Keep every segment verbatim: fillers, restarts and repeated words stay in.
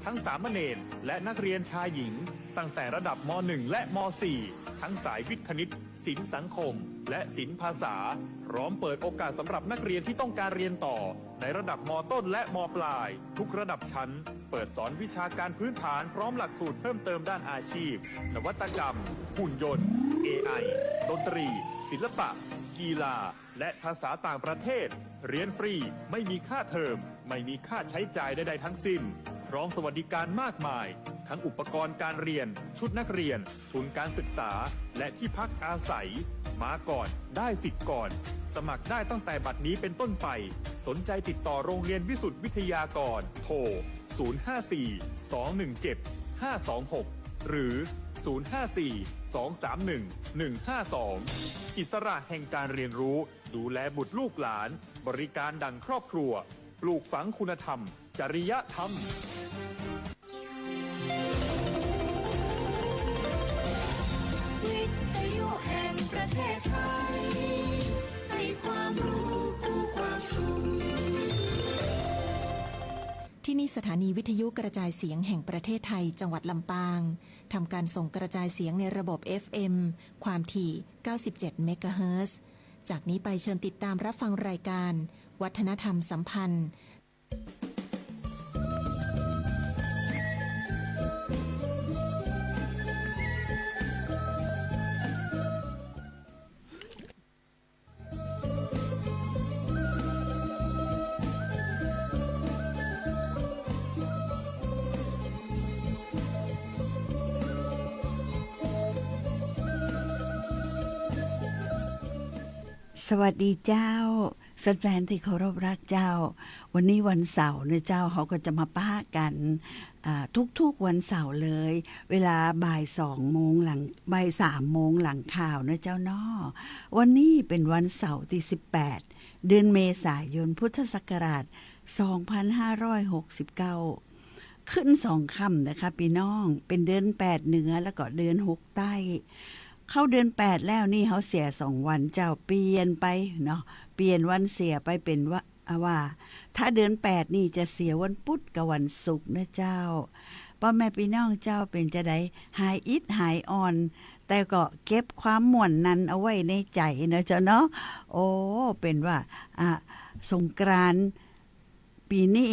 ทั้งสามเณรและนักเรียนชายหญิง ตั้งแต่ระดับ ม.หนึ่ง และ ม.สี่ ทั้งสายวิทย์คณิต ศิลป์สังคม และศิลป์ภาษา พร้อมเปิดโอกาสสำหรับนักเรียนที่ต้องการเรียนต่อ ในระดับ ม.ต้น และ ม.ปลาย ทุกระดับชั้น เปิดสอนวิชาการพื้นฐานพร้อมหลักสูตรเพิ่มเติมด้านอาชีพ นวัตกรรม หุ่นยนต์ เอไอ ดนตรี ศิลปะ กีฬา และภาษาต่างประเทศ เรียนฟรี ไม่มีค่าเทอม ไม่มีค่าใช้จ่ายใดๆ ทั้งสิ้น พร้อมสวัสดิการมากมาย ทั้งอุปกรณ์การเรียน ชุดนักเรียน ทุนการศึกษา และที่พักอาศัย มาก่อน ได้สิทธิ์ก่อน สมัครได้ตั้งแต่บัดนี้เป็นต้นไป สนใจติดต่อโรงเรียนวิสุทธิวิทยากร โทร ศูนย์ห้าสี่ สองหนึ่งเจ็ด ห้าสองหก หรือ ศูนย์ห้าสี่ สองสามหนึ่ง หนึ่งห้าสอง อิสระแห่งการเรียนรู้ ดูแลบุตรลูกหลาน บริการดังครอบครัว ปลูกฝังคุณธรรม จริยธรรม วิทยุแห่งประเทศไทย ให้ความรู้คู่ความสุข ที่นี่สถานีวิทยุกระจายเสียงแห่งประเทศไทย จังหวัดลำปาง ทำการส่งกระจายเสียงในระบบ เอฟเอ็ม ความถี่ เก้าสิบเจ็ดเมกะเฮิรตซ์ จากนี้ไปเชิญติดตามรับฟังรายการ วัฒนธรรมสัมพันธ์ สวัสดีเจ้า แฟนๆ ตี้เคารพรักเจ้า วันนี้วันเสาร์นะเจ้า เฮาก็จะมาปะกั๋น อ่า ทุกๆ วันเสาร์เลย เวลาบ่ายสองโมงหลัง บ่ายสามโมงหลังข่าวนะเจ้าเนาะ วันนี้เป๋นวันเสาร์ตี้สิบแปด เดือนเมษายน พุทธศักราช สองพันห้าร้อยหกสิบเก้า ขึ้นสองค่ำนะคะปี้น้อง เป๋นเดือนแปดเหนือ แล้วก็เดือนหกใต้ เข้าเดือนแปดแล้วนี่ เฮาเสียสองวันเจ้า เปลี่ยนไปเนาะ เปลี่ยนวันเสียไปเป๋นว่า อ่า ว่า ถ้าเดือนแปดนี่จะเสียวันพุธกับวันศุกร์นะเจ้า ป้อแม่ปี้น้องเจ้าเป๋นจาใด หายอิดหายอ่อน แต่ก็เก็บความม่วนนั้นเอาไว้ในใจ๋นะเจ้าเนาะ โอ้ เป๋นว่า อ่า สงกรานต์ ปี๋นี้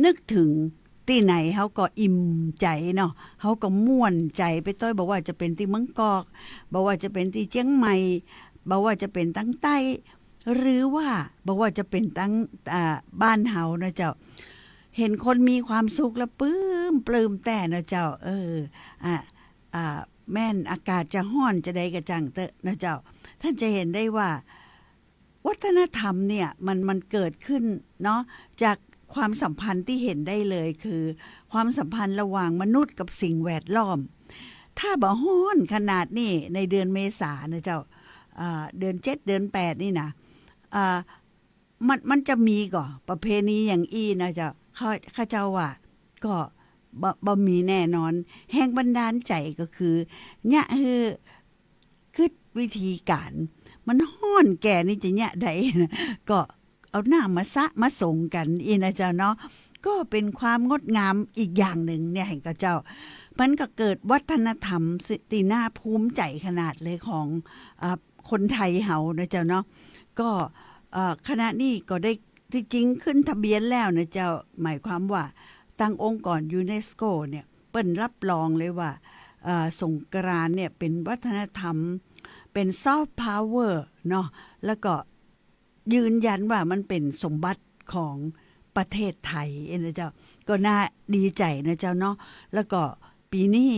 นึกเถิงตี้ไหนเฮาก็อิ่มใจ๋เนาะ เฮาก็ม่วนใจ๋ไปตวย บ่ว่าจะเป๋นตี้เมืองกอก บ่ว่าจะเป๋นตี้เจียงใหม่ บ่ว่าจะเป๋นตังใต้ หรือว่าบ่ว่าจะเป๋นตัง อ่า บ้านเฮานะเจ้า หันคนมีความสุขแล้วปลื้มปลื้มแต๊นะเจ้า เออ อ่า อ่า แม่นอากาศจะฮ้อนจาใดก็จ้างเต๊อะนะเจ้า ต้านจะหันได้ว่า วัฒนธรรมเนี่ยมัน มันเกิดขึ้นเนาะ จากความสัมพันธ์ตี้หันได้เลย คือความสัมพันธ์ระหว่างมนุษย์กับสิ่งแวดล้อม ถ้าบ่ฮ้อนขนาดนี้ในเดือนเมษานะเจ้า อ่า เดือนเจ็ด เดือนแปดนี่นะ อ่า มัน มันจะมีก่อประเพณีอย่างอี้นะเจ้า ข้า ข้าเจ้าว่าก็บ่ บ่มีแน่นอน แฮงบันดาลใจ๋ก็คือ เยียะหื้อ กึ๊ดวิธีก๋าน มันฮ้อนแก่นี่จะเยียะใด ก็เอาน้ำมาสระมาสงกั๋นอี้นะเจ้าเนาะ ก็เป๋นความงดงามอีกอย่างนึ่งเนี่ย แห่งข้าเจ้า มันก็เกิดวัฒนธรรมตี้น่าภูมิใจ๋ขนาดเลยของ อ่า คนไทยเฮานะเจ้าเนาะ ก็ เอ่อ ขณะนี้ก็ได้ ตี้จริงขึ้นทะเบียนแล้วนะเจ้า หมายความว่าตังองค์กรยูเนสโกเนี่ย เปิ้นรับรองเลยว่า เอ่อ สงกรานต์เนี่ยเป๋นวัฒนธรรม เป๋นซอฟต์พาวเวอร์เนาะ แล้วก็ยืนยันว่ามันเป๋นสมบัติของประเทศไทยนะเจ้า ก็น่าดีใจ๋นะเจ้าเนาะ แล้วก็ปี๋นี้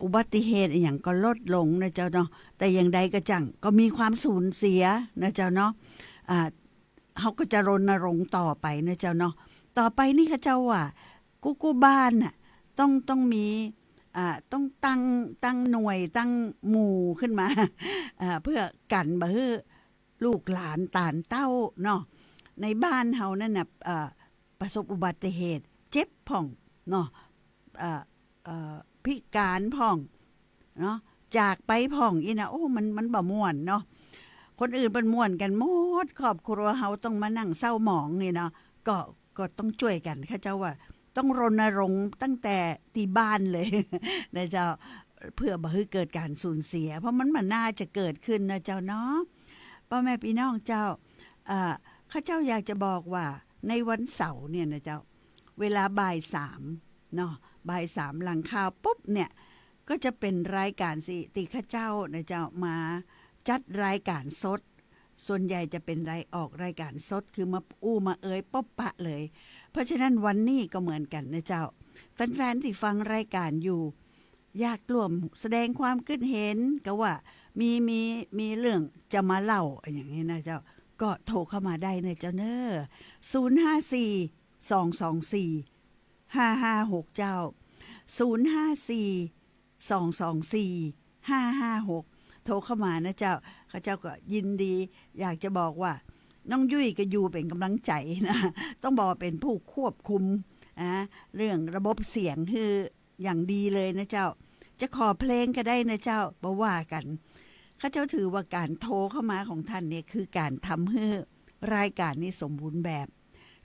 อุบัติเหตุอะหยังก็ลดลงนะเจ้าเนาะ แต่อย่างใดก็จ้าง ก็มีความสูญเสียนะเจ้าเนาะ อ่า เฮาก็จะรณรงค์ต่อไปนะเจ้าเนาะ ต่อไปนี่ข้าเจ้าว่า กู้ๆ บ้านน่ะ ต้อง ต้องมี อ่า ต้องตั้ง ตั้งหน่วย ตั้งหมู่ขึ้นมา อ่า เพื่อกั๋นบ่หื้อลูกหลานต้านเต้าเนาะ ในบ้านเฮานั่นน่ะ อ่า ประสบอุบัติเหตุ เจ็บพ่องเนาะ อ่า เอ่อ พิการพ่องเนาะ จากไปพ่องอี้นะ โอ้ มัน มันบ่ม่วนเนาะ คนอื่นเปิ้นม่วนกั๋นหมด ครอบครัวเฮาต้องมานั่งเศร้าหมองนี่เนาะ ก็ ก็ต้องจ้วยกั๋น ข้าเจ้าว่า ต้องรณรงค์ตั้งแต่ตี้บ้านเลย นะเจ้า เพื่อบ่หื้อเกิดก๋านสูญเสีย เพราะมันบ่น่าจะเกิดขึ้นนะเจ้าเนาะ ป้อแม่ปี้น้องเจ้า อ่า ข้าเจ้าอยากจะบอกว่าในวันเสาร์เนี่ยนะเจ้า เวลาบ่ายสามเนาะ บ่ายสามหลังข่าวปุ๊บเนี่ย ก็จะเป๋นรายก๋านสิ ตี้ข้าเจ้านะเจ้า มาจัดรายก๋านสด ส่วนใหญ่จะเป๋นราย ออกรายก๋านสด คือมาอู้มาเอยปบปะเลย เพราะฉะนั้นวันนี้ก็เหมือนกั๋นนะเจ้า แฟนๆ ตี้ฟังรายก๋านอยู่ อยากร่วมแสดงความกึ๊ดเห็น ก็ว่ามี มี มีเรื่องจะมาเล่าอะหยังนี้นะเจ้า ก็โทรเข้ามาได้นะเจ้าเน้อ ศูนย์ห้าสี่ สองสองสี่ ห้าห้าหก เจ้า ศูนย์ห้าสี่ สองสองสี่ ห้าห้าหก โทรเข้ามานะเจ้า ข้าเจ้าก็ยินดี อยากจะบอกว่า น้องยุ้ยก็อยู่เป๋นก๋ำลังใจ๋นะ ต้องบอกว่าเป๋นผู้ควบคุม อ่า เรื่องระบบเสียงหื้ออย่างดีเลยนะเจ้า จะขอเพลงก็ได้นะเจ้า บ่ว่ากั๋น ข้าเจ้าถือว่าก๋านโทรเข้ามาของต้านเนี่ย คือก๋านทำหื้อรายก๋านนี้สมบูรณ์แบบ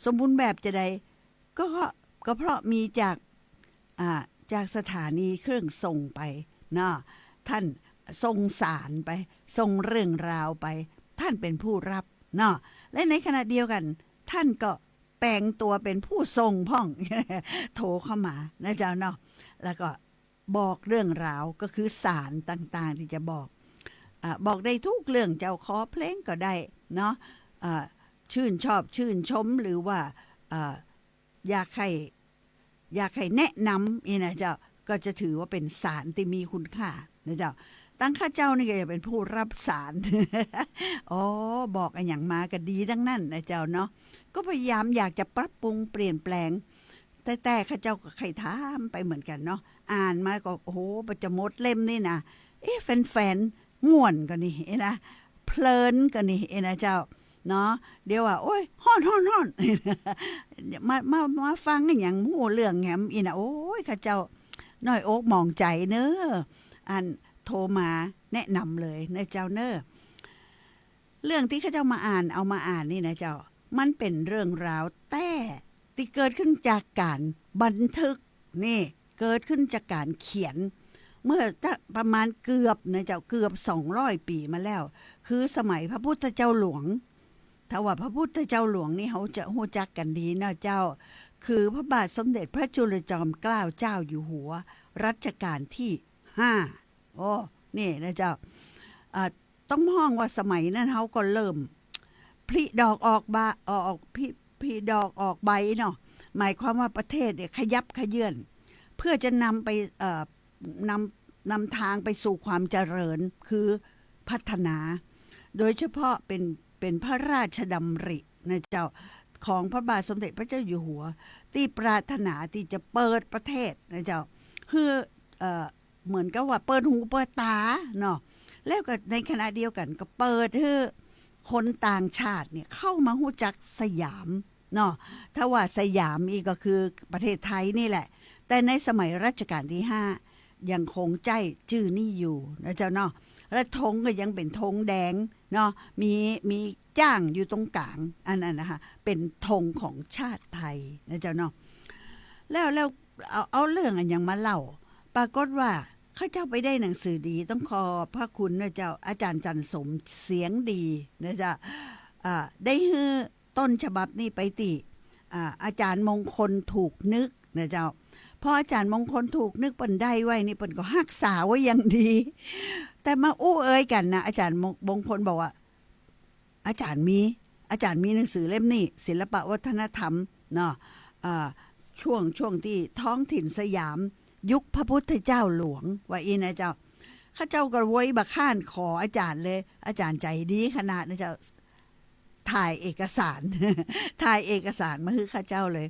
สมบูรณ์แบบจาใด ก็ ก็เพราะมีจาก อ่า จากสถานีเครื่องส่งไปเนาะ ต้านส่งสารไป ส่งเรื่องราวไป ต้านเป๋นผู้ฮับเนาะ และในขณะเดียวกั๋น ต้านก็แป๋งตั๋วเป๋นผู้ส่งพ่อง โทรเข้ามานะเจ้าเนาะ แล้วก็บอกเรื่องราว ก็คือสารต่างๆ ตี้จะบอก อ่า บอกได้ทุกเรื่องเจ้า ขอเพลงก็ได้เนาะ อ่า ชื่นชอบชื่นชม หรือว่า อ่า อยากหื้อ อยากหื้อแนะนำนี่นะเจ้า ก็จะถือว่าเป๋นสารตี้มีคุณค่านะเจ้า ตังข้าเจ้านี่ก็จะเป๋นผู้ฮับสาร อ๋อ บอกอะหยังมาก็ดีตังนั้นนะเจ้าเนาะ ก็พยายามอยากจะปรับปรุงเปลี่ยนแปลง แต่ แต่ข้าเจ้าก็ใค่ถามไปเหมือนกั๋นเนาะ อ่านมาก็ โอ้โห บ่จะหมดเล่มนี่นะ เอ๊ะ แฟนๆ ม่วนก่อนี่เอ๊ะนะ เพลินก่อนี่เอ๊ะนะเจ้า เนาะ เดี๋ยวว่า โอ๊ย ฮ้อน ฮ้อน ฮ้อน มา มา มาฟังอะหยังบ่ฮู้เรื่องแหมอี้นะ โอ๊ย ข้าเจ้าน้อยอกหมองใจ๋เน้อ อันโทรมาแนะนำเลยนะเจ้าเน้อ เรื่องตี้ข้าเจ้ามาอ่าน เอามาอ่านนี่นะเจ้า มันเป๋นเรื่องราวแต๊ตี้เกิดขึ้นจากก๋านบันทึก นี่ เกิดขึ้นจากก๋านเขียน เมื่อตะ ประมาณเกือบนะเจ้า เกือบสองร้อยปี๋มาแล้ว คือสมัยพระพุทธเจ้าหลวง ถ้าว่าพระพุทธเจ้าหลวงนี่เฮาจะฮู้จักกั๋นดีเนาะเจ้า คือพระบาทสมเด็จพระจุลจอมเกล้าเจ้าอยู่หัว รัชกาลตี้ห้า โอ้ นี่นะเจ้า อ่า ต้องฮ้องว่าสมัยนั้นเฮาก็เริ่มผลิดอกออกบา ออก ผลิ ผลิดอกออกใบเนาะ หมายความว่าประเทศเนี่ยขยับเขยื้อน เพื่อจะนำไป เอ่อ นำ นำตางไปสู่ความเจริญ คือพัฒนา โดยเฉพาะเป๋น เป๋นพระราชดำรินะเจ้า ของพระบาทสมเด็จพระเจ้าอยู่หัว ตี้ปรารถนาตี้จะเปิดประเทศนะเจ้า หื้อ เอ่อ เหมือนกับว่าเปิดหูเปิดต๋าเนาะ แล้วก็ในขณะเดียวกั๋นก็เปิดหื้อคนต่างชาติเนี่ยเข้ามาฮู้จักสยามเนาะ ถ้าว่าสยามนี่ก็คือประเทศไทยนี่แหละ แต่ในสมัยรัชกาลตี้ห้า ยังคงใจ๊จื้อนี้อยู่นะเจ้าเนาะ และธงก็ยังเป๋นธงแดงเนาะ มี มีจ๊างอยู่ตรงก๋าง อันนั้นนะคะ เป๋นธงของชาติไทยนะเจ้าเนาะ แล้ว แล้วเอา เอาเรื่องอะหยังมาเล่า ปรากฏว่าข้าเจ้าไปได้หนังสือดี ต้องขอบพระคุณนะเจ้า อาจ๋ารย์จันทร์สมเสียงดีนะเจ้า อ่า ได้หื้อต้นฉบับนี้ไปตี้ อ่า อาจ๋ารย์มงคลถูกนึกนะเจ้า พออาจ๋ารย์มงคลถูกนึกเปิ้นได้ไว้นี่ เปิ้นก็ฮักษาไว้อย่างดี แต่มาอู้เอยกั๋นนะ อาจ๋ารย์มง มงคลบอกว่า อาจ๋ารย์มี อาจ๋ารย์มีหนังสือเล่มนี้ ศิลปะวัฒนธรรมเนาะ อ่า ช่วง ช่วงตี้ท้องถิ่นสยาม ยุคพระพุทธเจ้าหลวง ว่าอี้นะเจ้า ข้าเจ้าก็โวยบ่ค้านขออาจ๋ารย์เลย อาจ๋ารย์ใจ๋ดีขนาดนะเจ้า ถ่ายเอกสาร ถ่ายเอกสารมาหื้อข้าเจ้าเลย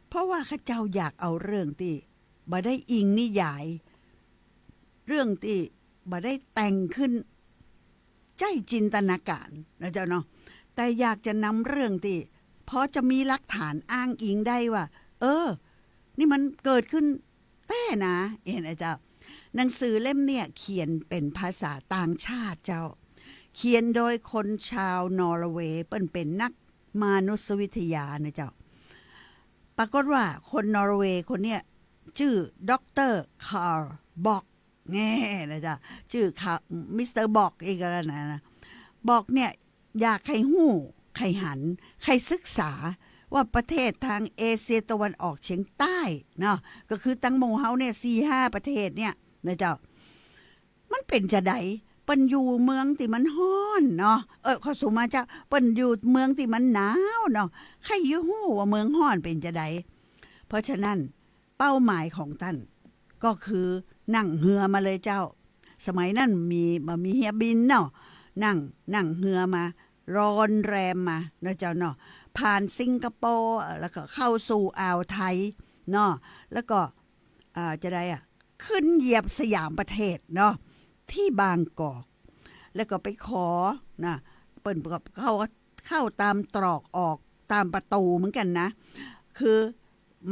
เพราะว่าข้าเจ้าอยากเอาเรื่องตี้บ่ได้อิงนิยาย เรื่องตี้บ่ได้แต่งขึ้น ใจ๊จินตนาการนะเจ้าเนาะ แต่อยากจะนำเรื่องตี้พอจะมีหลักฐานอ้างอิงได้ว่า เออ นี่มันเกิดขึ้นแต๊นะ เห็นนะเจ้า หนังสือเล่มเนี่ยเขียนเป๋นภาษาต่างชาติเจ้า เขียนโดยคนชาวนอร์เวย์ เปิ้นเป๋นนักมานุษยวิทยานะเจ้า ปรากฏว่าคนนอร์เวย์คนเนี้ยจื้อด็อกเตอร์คาร์ล บอก แง่นะเจ้า จื้อคาร์ล มิสเตอร์บอกอีกแล้วนะ นะ บอกเนี่ยอยากใค่ฮู้ ใค่หัน ใค่ศึกษาว่าประเทศตางเอเชียตะวันออกเฉียงใต้เนาะ ก็คือตังหมู่เฮาเนี่ยสี่ห้าประเทศเนี่ยนะเจ้า มันเป๋นจาใด เปิ้นอยู่เมืองตี้มันฮ้อนเนาะ เออ ขอสุมาเจ้า เปิ้นอยู่เมืองตี้มันหนาวเนาะ ใค่อยากฮู้ว่าเมืองฮ้อนเป๋นจาใด เพราะฉะนั้นเป้าหมายของต้านก็คือนั่งเฮือมาเลยเจ้า สมัยนั้นมี บ่มีเฮือบินเนาะ นั่ง นั่งเฮือมา รอนแรมมาเนาะเจ้าเนาะ ผ่านสิงคโปร์ แล้วก็เข้าสู่อ่าวไทยเนาะ แล้วก็ อ่า จาใดอะ ขึ้นเหยียบสยามประเทศเนาะ ตี้บางกอก แล้วก็ไปขอนะ เปิ้นก็เข้า เข้าตามตรอกออกตามประตู๋เหมือนกั๋นนะ คือ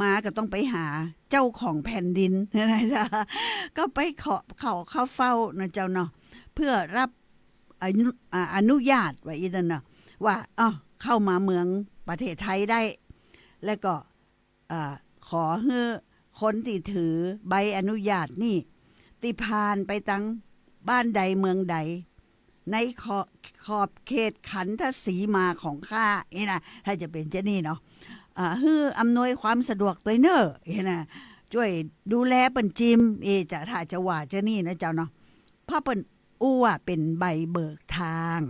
มาก็ต้องไปหาเจ้าของแผ่นดินนะเจ้า ก็ไปขอ ขอเข้าเฝ้านะเจ้าเนาะ เพื่อรับอนุ อ่า อนุญาตว่าอี้นั่นเนาะ ว่า อ้อ เข้ามาเมืองประเทศไทยได้ แล้วก็ อ่า ขอหื้อคนตี้ถือใบอนุญาตนี่ ตี้ผ่านไปตังบ้านใดเมืองใด ในขอบ ขอบเขตขันธสีมาของข้านี่นะ ถ้าจะเป๋นจานี่เนาะ อ่า หื้ออำนวยความสะดวกตวยเน่อนี่นะ จ้วยดูแลเปิ้นจิม เอ จะ ถ้าจะว่าจานี่นะเจ้าเนาะ เพราะเปิ้นอู้ว่าเป๋นใบเบิกตาง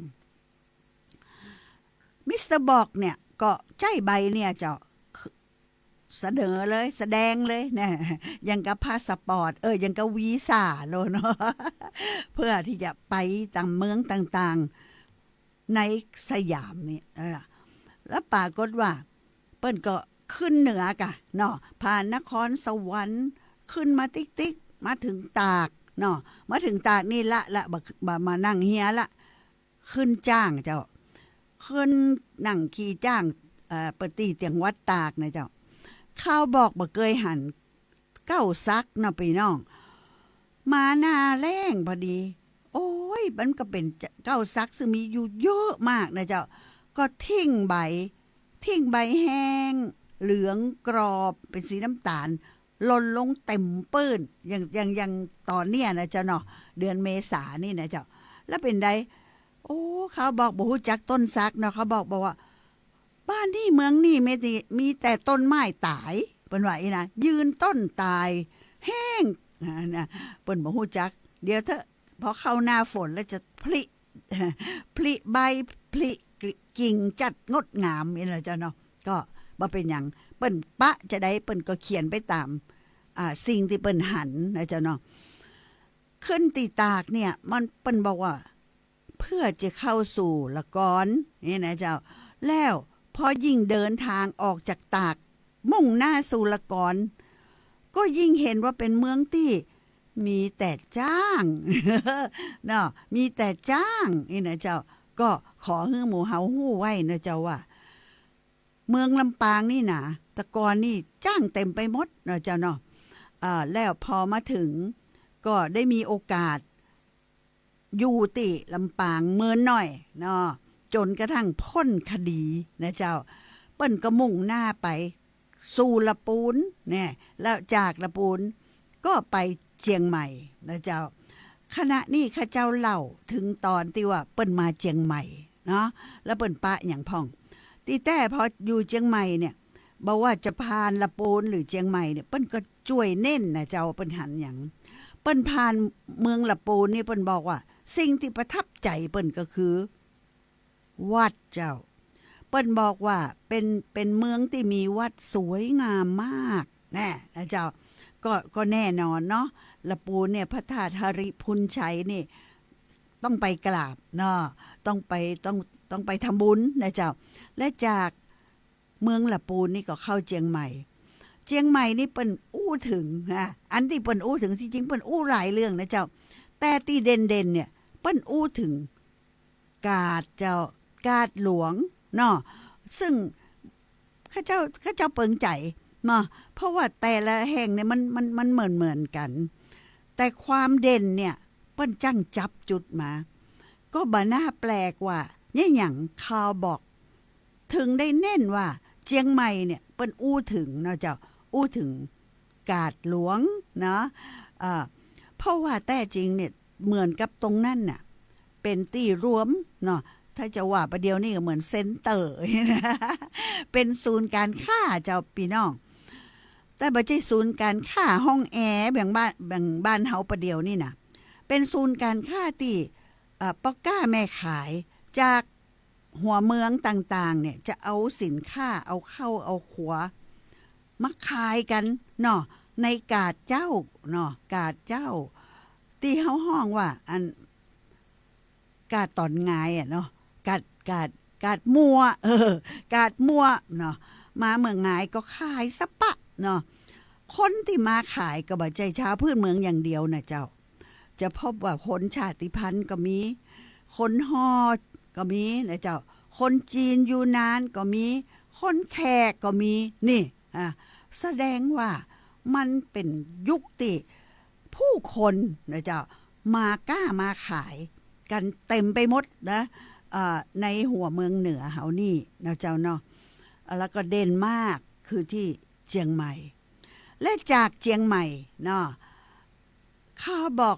มิสเตอร์บอกเนี่ยก็ใจ๊ใบเนี่ยเจ้า เสนอเลย แสดงเลยนะ อย่างกับพาสปอร์ต เออ อย่างกับวีซ่าโลเนาะ เพื่อตี้จะไปตางเมืองต่างๆ ในสยามนี่ เออ แล้วปรากฏว่า เปิ้นก็ขึ้นเหนือกะเนาะ ผ่านนครสวรรค์ ขึ้นมาติ๊กๆ มาเถิงตากเนาะ มาเถิงตากนี่ละ ละ บ่ บ่มานั่งเฮือละ ขึ้นจ้างเจ้า ขึ้นนั่งขี่จ้าง เอ่อ ไปตี้จังหวัดตากนะเจ้า คาวบอกบ่เกยหันเก๊าซักเนาะปี้น้อง มาหน้าแล้งพอดี โอ้ย มันก็เป๋นเก๊าซักซึ่งมีอยู่เยอะมากนะเจ้า ก็ทิ้งใบ ทิ้งใบแห้ง เหลืองกรอบ เป๋นสีน้ำต๋าล หล่นลงเต็มปื้น อย่าง อย่าง อย่างต๋อนเนี้ยนะเจ้าเนาะ เดือนเมษานี่นะเจ้า แล้วเป๋นใด โอ้ คาวบอกบ่ฮู้จักต้นซักเนาะ คาวบอก บอกว่า บ้านนี่เมืองนี่มีแต่ มีแต่ต้นไม้ต๋าย เปิ้นว่าอี้นะ ยืนต้นต๋าย แห้ง นะ เปิ้นบ่ฮู้จัก เดี๋ยวเถอะ พอเข้าหน้าฝนแล้วจะผลิ ผลิใบ ผลิกิ่งจัดงดงามนี่แหละเจ้าเนาะ ก็บ่เป๋นหยัง เปิ้นปะจาใดเปิ้นก็เขียนไปต๋าม อ่า สิ่งตี้เปิ้นหันนะเจ้าเนาะ ขึ้นตี้ตากเนี่ย มัน เปิ้นบอกว่า เพื่อจะเข้าสู่ละกอน นี่นะเจ้า แล้วพอยิ่งเดินตางออกจากตาก มุ่งหน้าสู่ละกอน ก็ยิ่งหันว่าเป๋นเมืองตี้มีแต่จ๊าง เนาะ มีแต่จ๊าง นี่นะเจ้า ก็ขอหื้อหมู่เฮาฮู้ไว้นะเจ้าว่า เมืองลำปางนี่นะ แต่ก่อนนี่จ๊างเต็มไปหมดเนาะเจ้าเนาะ อ่า แล้วพอมาเถิง ก็ได้มีโอกาส อยู่ตี้ลำปางเมินหน่อยเนาะ จ๋นกระทั่งป๊นคดีนะเจ้า เปิ้นก็มุ่งหน้าไปสู่ละปูนเนี่ย แล้วจากละปูนก็ไปเจียงใหม่นะเจ้า ขณะนี้ข้าเจ้าเล่าเถิงต๋อนตี้ว่าเปิ้นมาเจียงใหม่เนาะ แล้วเปิ้นปะหยังพ่อง ตี้แต๊พออยู่เจียงใหม่เนี่ย บ่ว่าจะผ่านละปูนหรือเจียงใหม่เนี่ย เปิ้นก็จ้วยเน้นนะเจ้า เปิ้นหันหยัง เปิ้นผ่านเมืองละปูนนี่เปิ้นบอกว่า สิ่งตี้ประทับใจ๋เปิ้นก็คือ วัดเจ้า เปิ้นบอกว่าเป๋น เป๋นเมืองตี้มีวัดสวยงามมาก แน่นะเจ้า ก็ ก็แน่นอนเนาะ ละปูนเนี่ยพระธาตุหริภุญชัยนี่ต้องไปกราบเนาะ ต้องไป ต้อง ต้องไปทำบุญนะเจ้า และจาก เมืองละปูนนี่ก็เข้าเจียงใหม่ เจียงใหม่นี่เปิ้นอู้เถิงนะ อันตี้เปิ้นอู้เถิง ตี้จริงเปิ้นอู้หลายเรื่องนะเจ้า แต่ตี้เด่นๆ เนี่ย เปิ้นอู้เถิงกาดเจ้า กาดหลวงเนาะ ซึ่งข้าเจ้า ข้าเจ้าเปิงใจ๋เนาะ เพราะว่าแต่ละแห่งเนี่ยมัน มัน มันเหมือนๆ กั๋น แต่ความเด่นเนี่ย เปิ้นจั้งจับจุดมา ก็บ่น่าแปลกว่า เนี่ยหยังข่าวบอก เถิงได้เน้นว่าเจียงใหม่เนี่ย เปิ้นอู้เถิงเนาะเจ้า อู้เถิงกาดหลวงเนาะ เอ่อ เพราะว่าแต๊จริงเนี่ย เหมือนกับตรงนั้นน่ะ เป๋นตี้รวมเนาะ ถ้าจะว่าประเดี๋ยวนี้ก็เหมือนเซ็นเตอร์ เป๋นศูนย์การค้าเจ้าปี้น้อง แต่บ่ใจ้ศูนย์การค้าฮ่องแอ อย่างบ้าน อย่างบ้านเฮาประเดี๋ยวนี้น่ะ เป๋นศูนย์การค้าตี้ เอ่อ ป้อก๊าแม่ขายจากหัวเมืองต่างๆ เนี่ย จะเอาสินค้า เอาข้าว เอาขัว มาขายกั๋นเนาะ ในกาดเจ๊าเนาะ กาดเจ๊า ตี้เฮาฮ้องว่า อัน กาดต๋อนงายอะเนาะ กาด กาด กาดมั่ว เออ กาดมั่วเนาะ มาเมืองงายก็ขายสะปะเนาะ คนตี้มาขายก็บ่ใจ้จาวพื้นเมืองอย่างเดียวน่ะเจ้า จะพบว่าคนชาติพันธุ์ก็มี คนฮ่อก็มีนะเจ้า คนจีนยูนนานก็มี คนแขกก็มี นี่ อ่ะ แสดงว่ามันเป๋นยุคตี้ผู้คนนะเจ้า มาก๊ามาขายกั๋นเต็มไปหมดนะ เอ่อ ในหัวเมืองเหนือเฮานี่นะเจ้าเนาะ แล้วก็เด่นมากคือตี้เจียงใหม่ และจากเจียงใหม่เนาะ ข้าบอก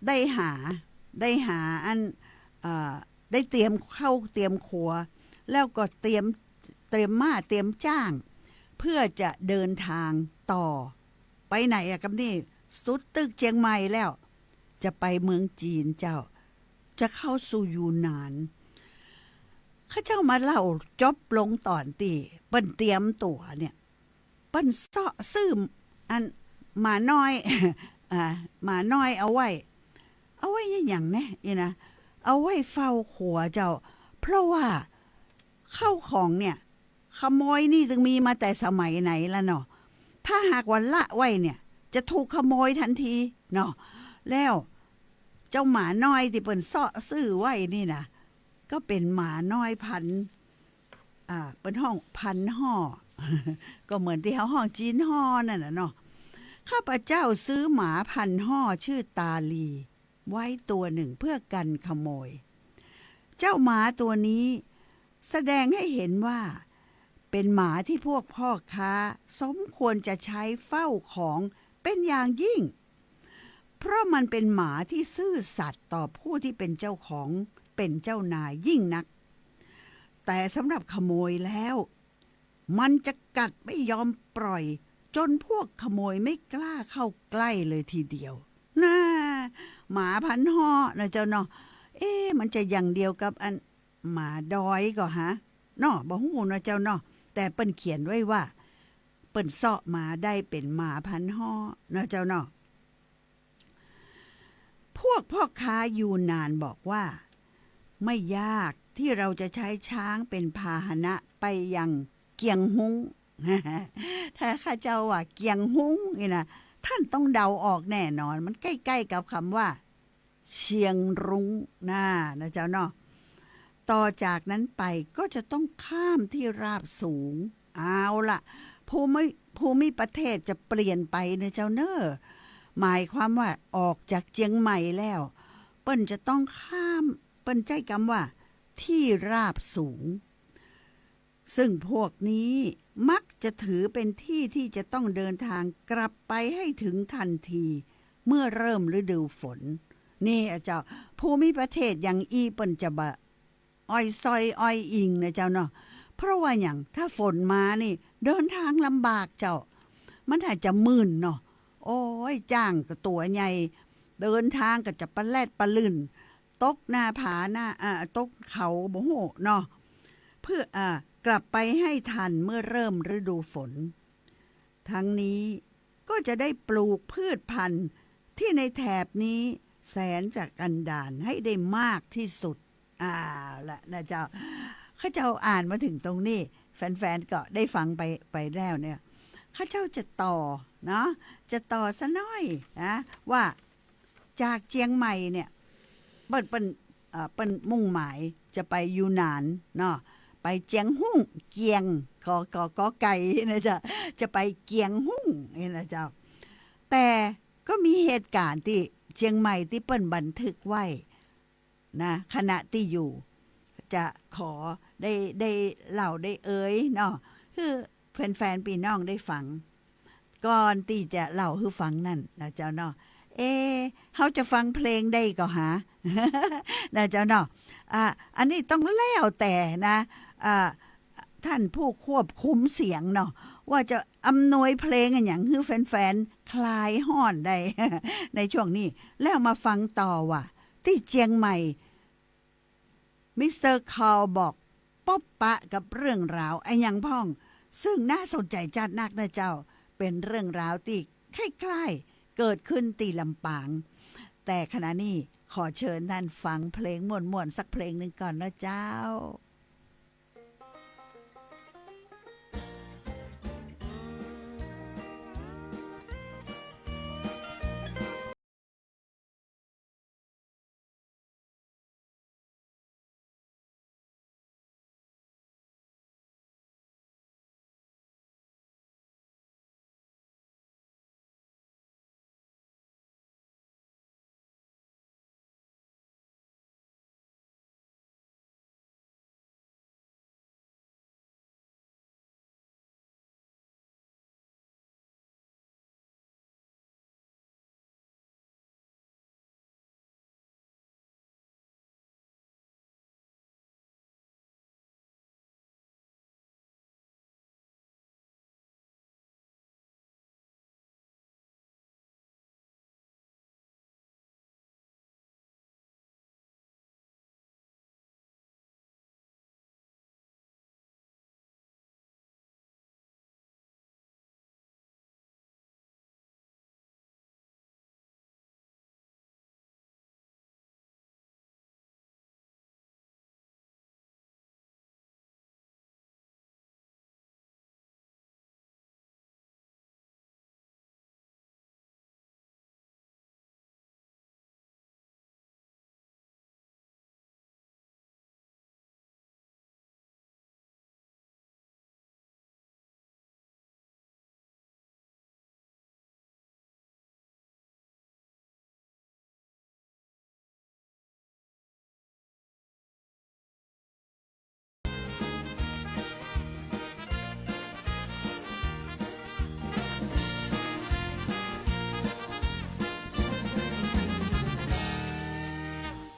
ได้หา ได้หาอัน เอ่อ ได้เตรียมข้าวเตรียมขัว แล้วก็เตรียม เตรียมม้าเตรียมจ้าง เพื่อจะเดินทางต่อ ไปไหนอะกำนี่ สุดตึกเจียงใหม่แล้ว จะไปเมืองจีนเจ้า จะเข้าสู่ยูนนาน ข้าเจ้ามาเล่าจบลงต๋อนตี้เปิ้นเตรียมตั๋วเนี่ย เปิ้นเซาะซื้ออันหมาน้อย อ่า หมาน้อยเอาไว้ เอาไว้อะหยังแน่ นี่นะ เอาไว้เฝ้าขัวเจ้า เพราะว่าข้าวของเนี่ย ขโมยนี่ตึงมีมาแต่สมัยไหนละเนาะ ถ้าหากว่าละไว้เนี่ย จะถูกขโมยทันทีเนาะ แล้วเจ้าหมาน้อยตี้เปิ้นเซาะซื้อไว้นี่นะ ก็เป๋นหมาน้อยพันธุ์ อ่า เปิ้นฮ้องพันธุ์ฮ่อ ก็เหมือนตี้เฮาฮ้องจีนฮ่อนั่นน่ะเนาะ ข้าพเจ้าซื้อหมาพันธุ์ฮ่อชื่อตาลี ไว้ตัวหนึ่งเพื่อกันขโมย เจ้าหมาตัวนี้แสดงให้เห็นว่า เป๋นหมาตี้พวกพ่อค้าสมควรจะใช้เฝ้าของเป๋นอย่างยิ่ง เพราะมันเป๋นหมาตี้ซื่อสัตย์ต่อผู้ตี้เป๋นเจ้าของ เป๋นเจ้านายยิ่งนัก แต่สำหรับขโมยแล้ว มันจะกัดไม่ยอมปล่อย จนพวกขโมยไม่กล้าเข้าใกล้เลยทีเดียว น่า หมาพันธุ์ฮ่อนะเจ้าเนาะ เอ๊ะ มันจะอย่างเดียวกับอันหมาดอยก่อฮะ เนาะ บ่ฮู้เนาะเจ้าเนาะ แต่เปิ้นเขียนไว้ว่า เปิ้นเซาะมาได้เป๋นหมาพันธุ์ฮ่อเนาะเจ้าเนาะ พวกพ่อค้ายูนนานบอกว่า ไม่ยากที่เราจะใช้ช้างเป็นพาหนะไปยังเกียงฮุ้ง ถ้าข้าเจ้าว่าเกียงฮุ้งนี่นะ ต้านต้องเดาออกแน่นอน มันใก้ๆ กับกำว่า เชียงรุ้ง น่า นะเจ้าเนาะ ต่อจากนั้นไปก็จะต้องข้ามที่ราบสูง เอาละ ภูมิ ภูมิประเทศจะเปลี่ยนไปนะเจ้าเน้อ หมายความว่าออกจากเจียงใหม่แล้ว เปิ้นจะต้องข้าม เปิ้นใจ๊กำว่า ที่ราบสูง ซึ่งพวกนี้มักจะถือเป็นที่ที่จะต้องเดินทางกลับไปให้ถึงทันที เมื่อเริ่มฤดูฝน นี่อะเจ้า ภูมิประเทศอย่างอี้เปิ้นจะบ่อ้อยซ้อยอ้อยอิงนะเจ้าเนาะ เพราะว่าหยัง ถ้าฝนมานี่ เดินทางลำบากเจ้า มันอาจจะมื่นเนาะ โอ้ย จ๊างก็ตั๋วใหญ่ เดินทางก็จะปะแลดปะลื่น ตกหน้าผาหน้า อ่า ตกเขาบ่ฮู้เนาะ เพื่อ อ่า กลับไปให้ทันเมื่อเริ่มฤดูฝน ทั้งนี้ก็จะได้ปลูกพืชพันธุ์ที่ในแถบนี้แสนจะกันดารให้ได้มากที่สุด เอาละนะเจ้า ข้าเจ้าอ่านมาถึงตรงนี้ แฟนๆ ก็ได้ฟังไป ไปแล้วเนี่ย ข้าเจ้าจะต่อเนาะ จะต่อซะหน้อยนะ ว่าจากเจียงใหม่เนี่ย เปิ้น เปิ้น เอ่อ เปิ้นมุ่งหมายจะไปยูนนานเนาะ ไปเจียงฮุ้ง เกียง ก ก ก ไก่นะเจ้า จะไปเกียงฮุ้งนี่นะเจ้า แต่ก็มีเหตุการณ์ตี้เจียงใหม่ตี้เปิ้นบันทึกไว้นะ ขณะตี้อยู่ จะขอได้ ได้เล่าได้เอ่ยเนาะ คือ แฟนๆ ปี้น้องได้ฟัง ก่อนตี้จะเล่าหื้อฟังนั้นนะเจ้าเนาะ เอ๊ะ เฮาจะฟังเพลงใดก่อหา นะเจ้าเนาะ อ่ะ อันนี้ต้องแล้วแต่นะ อ่ะ ท่านผู้ควบคุมเสียงเนาะ ว่าจะอำนวยเพลงอะหยังหื้อแฟนๆ คลายฮ้อนได้ ในช่วงนี้ แล้วมาฟังต่อว่า ตี้เจียงใหม่ มิสเตอร์คาร์ลบอกปบปะกับเรื่องราวอะหยังพ่อง ซึ่งน่าสนใจ๋จัดนักนะเจ้า เป๋นเรื่องราวตี้คล้ายๆ เกิดขึ้นตี้ลำปาง แต่ขณะนี้ขอเชิญท่านฟังเพลงม่วนๆ สักเพลงหนึ่งก่อนนะเจ้า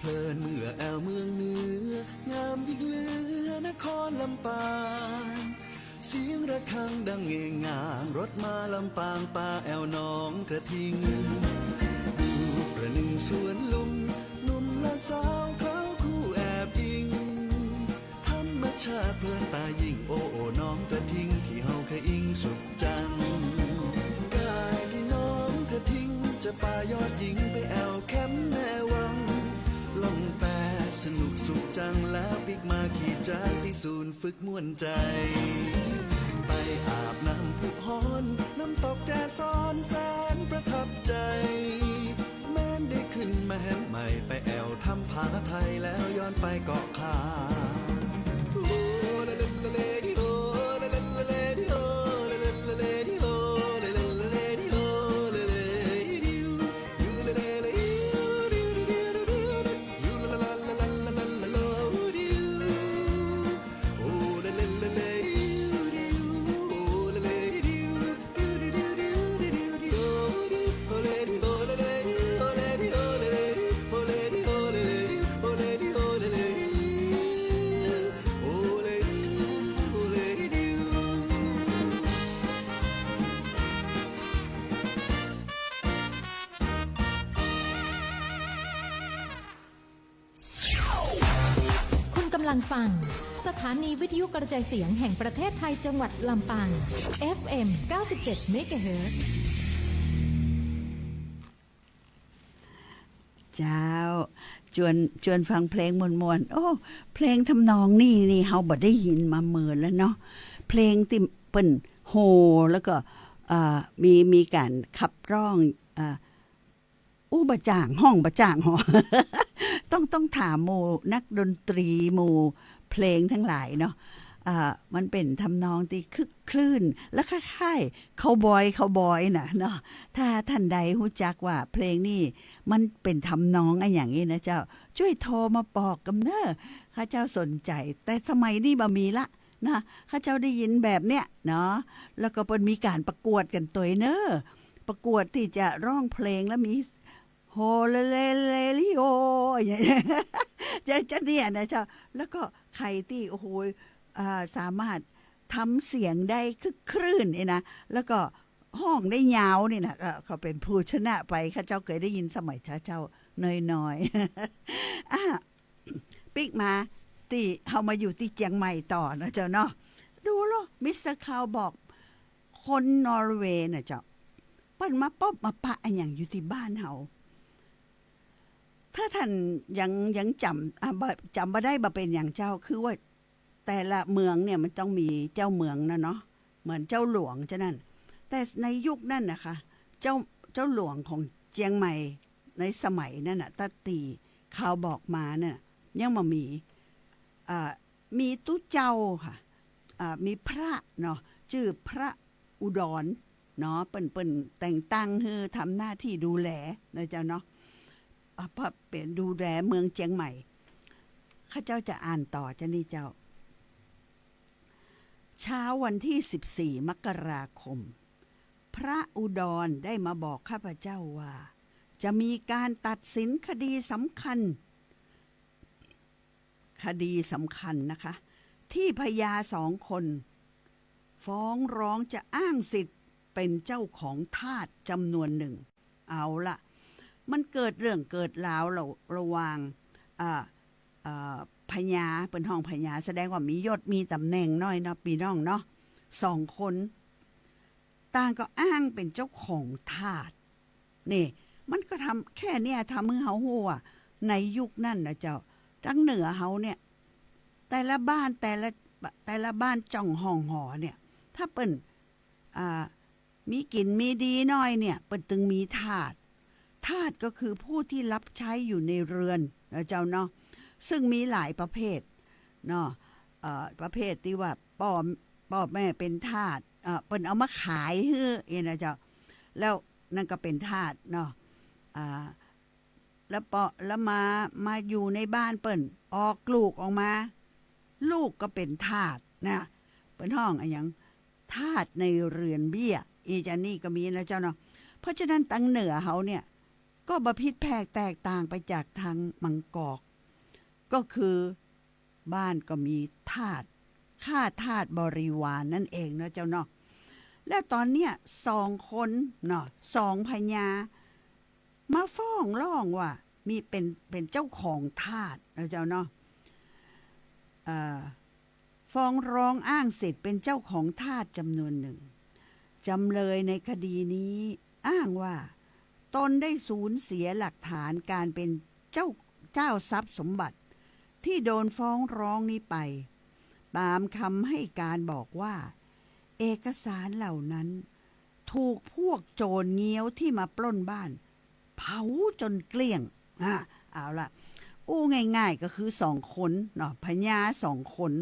เพลินเมื่อแอวเมืองเหนือ งามยิ่งเหลือนครลำปาง เสียงระฆังดังเงงงาง รถมาลำปางปาแอวหนองกระทิง ดูประหนึ่งสวนลุม หนุ่มและสาวเขาคู่แอบอิง ธรรมชาติเพลินตายิ่ง โอ้ โอ้ หนองกระทิงที่เฮาเคยอิงสุขจัง ก้ายตี้หนองกระทิง จะปายอดหญิงไปแอวแคมป์แม่วัง ล่องแปสนุกสุขจัง แล้วปิ๊กมาขี่จักรตี้ศูนย์ฝึกม่วนใจ๋ ไปอาบน้ำพุฮ้อน น้ำตกแจซ้อนแสนประทับใจ๋ แม้นได้ขึ้นมาแหมใหม่ ไปแอวถ้ำผาไทย แล้วย้อนไปเกาะคาคุณกำลังฟังสถานีวิทยุกระจายเสียงแห่งประเทศไทยจังหวัดลำปาง เอฟเอ็ม เก้าสิบเจ็ด เมกะเฮิรตซ์ เจ้า จวน จวนฟังเพลงม่วนๆ โอ้ เพลงทำนองนี้นี่เฮาบ่ได้ยินมาเมินแล้วเนาะ เพลงตี้เปิ้นโห่ แล้วก็ เอ่อ มี มีก๋านขับร้อง เอ่อ อู้บ่จ่าง ฮ้องบ่จ่างหอ ต้อง ต้องถามหมู่นักดนตรี หมู่เพลงตังหลายเนาะ อ่า มันเป๋นทำนองตี้คลึกคลื่น และคล้ายๆ คาวบอย คาวบอยน่ะเนาะ ถ้าท่านใดฮู้จักว่าเพลงนี้มันเป๋นทำนองอะหยังอี้นะเจ้า จ้วยโทรมาบอกกำเน้อ ข้าเจ้าสนใจ๋ แต่สมัยนี้บ่มีละ นะ ข้าเจ้าได้ยินแบบเนี้ยเนาะ แล้วก็เปิ้นมีก๋านประกวดกั๋นตวยเน่อ ประกวดตี้จะร้องเพลงแล้วมี โฮเลเลเลลิโอ อย่างเงี้ย จะ จะเนี่ยนะเจ้า แล้วก็ใผตี้ โอ้โห อ่า สามารถทำเสียงได้คึกครื้นนี่นะ แล้วก็ฮ้องได้ยาวนี่นะ ก็ ก็เป๋นผู้ชนะไป ข้าเจ้าเกยได้ยินสมัยเจ้าๆ น้อยๆ อ่ะ ปิ๊กมาตี้ เฮามาอยู่ตี้เจียงใหม่ต่อนะเจ้าเนาะ ดูโล มิสเตอร์คาวบอก คนนอร์เวย์น่ะเจ้า เปิ้นมาปบมาปะอะหยังอยู่ตี้บ้านเฮา ถ้าต้านยัง ยังจ๋ำ อ่ะ บ่ จ๋ำบ่ได้บ่เป๋นหยังเจ้า คือว่าแต่ละเมืองเนี่ยมันต้องมีเจ้าเมืองนะเนาะ เหมือนเจ้าหลวงเจ้านั้น แต่ในยุคนั้นนะคะ เจ้า เจ้าหลวงของเจียงใหม่ในสมัยนั้นน่ะ ตั้งตี้คาวบอกมานั่นน่ะ ยังบ่มี อ่า มีตุ๊เจ้าค่ะ อ่า มีพระเนาะ จื้อพระอุดรเนาะ เปิ้น เปิ้นแต่งตั้งหื้อทำหน้าตี้ดูแลนะเจ้าเนาะ อ่า พระเป๋นดูแลเมืองเจียงใหม่ ข้าเจ้าจะอ่านต่อเจ้านี่เจ้า เช้าวันที่สิบสี่ มกราคม พระอุดรได้มาบอกข้าพเจ้าว่า จะมีการตัดสินคดีสำคัญ คดีสำคัญนะคะ ที่พญาสองคนฟ้องร้องจะอ้างสิทธิ์เป็นเจ้าของทาสจำนวนหนึ่ง เอาละ มันเกิดเรื่องเกิดราวระ ระหว่าง อ่า อ่า พญา เปิ้นฮ้องพญา แสดงว่ามียศมีต๋ำแหน่งหน้อยเนาะ ปี้น้องเนาะ สองคน ต่างก็อ้างเป๋นเจ้าของทาส นี่ มันก็ทำ แค่เนี้ยทำหื้อเฮาฮู้ว่า ในยุคนั้นนะเจ้า ตังเหนือเฮาเนี่ย แต่ละบ้าน แต่ละ แต่ละบ้านจ้องห้องหอเนี่ย ถ้าเปิ้น อ่า มีกิ๋นมีดีหน้อยเนี่ย เปิ้นตึงมีทาส ทาสก็คือผู้ที่รับใช้อยู่ในเรือนนะเจ้าเนาะ ซึ่งมีหลายประเภทเนาะ เอ่อ ประเภทตี้ว่าป้อ ป้อแม่เป๋นทาส เอ่อ เปิ้นเอามาขายหื้อ เอ็นนะเจ้า แล้วนั่นก็เป๋นทาสเนาะ อ่า แล้วปอ แล้วมา มาอยู่ในบ้านเปิ้น ออกลูกออกมา ลูกก็เป๋นทาสนะ เปิ้นฮ้องอะหยัง ทาสในเรือนเบี้ย อีจานี่ก็มีนะเจ้าเนาะ เพราะฉะนั้นตังเหนือเฮาเนี่ย ก็บ่ผิดแผกแตกต่างไปจากทางบางกอก ก็คือบ้านก็มีทาส ข้าทาสบริวารนั่นเองเนาะเจ้าเนาะ และต๋อนเนี้ยสองคนเนาะ สองพญา มาฟ้องร้องว่ามีเป๋น เป๋นเจ้าของทาสนะเจ้าเนาะ เอ่อ ฟ้องร้องอ้างสิทธิ์เป๋นเจ้าของทาสจ๋ำนวนหนึ่ง จ๋ำเลยในคดีนี้อ้างว่าตนได้สูญเสียหลักฐานการเป๋นเจ้า เจ้าทรัพย์สมบัติที่โดนฟ้องร้องนี้ไป ต๋ามกำหื้อก๋านบอกว่า เอกสารเหล่านั้นถูกพวกโจ๋รเงี้ยวที่มาปล้นบ้าน เผาจ๋นเกลี้ยง อ่ะ เอาละ อู้ง่ายๆ ก็คือสองคนเนาะ พญาสองคน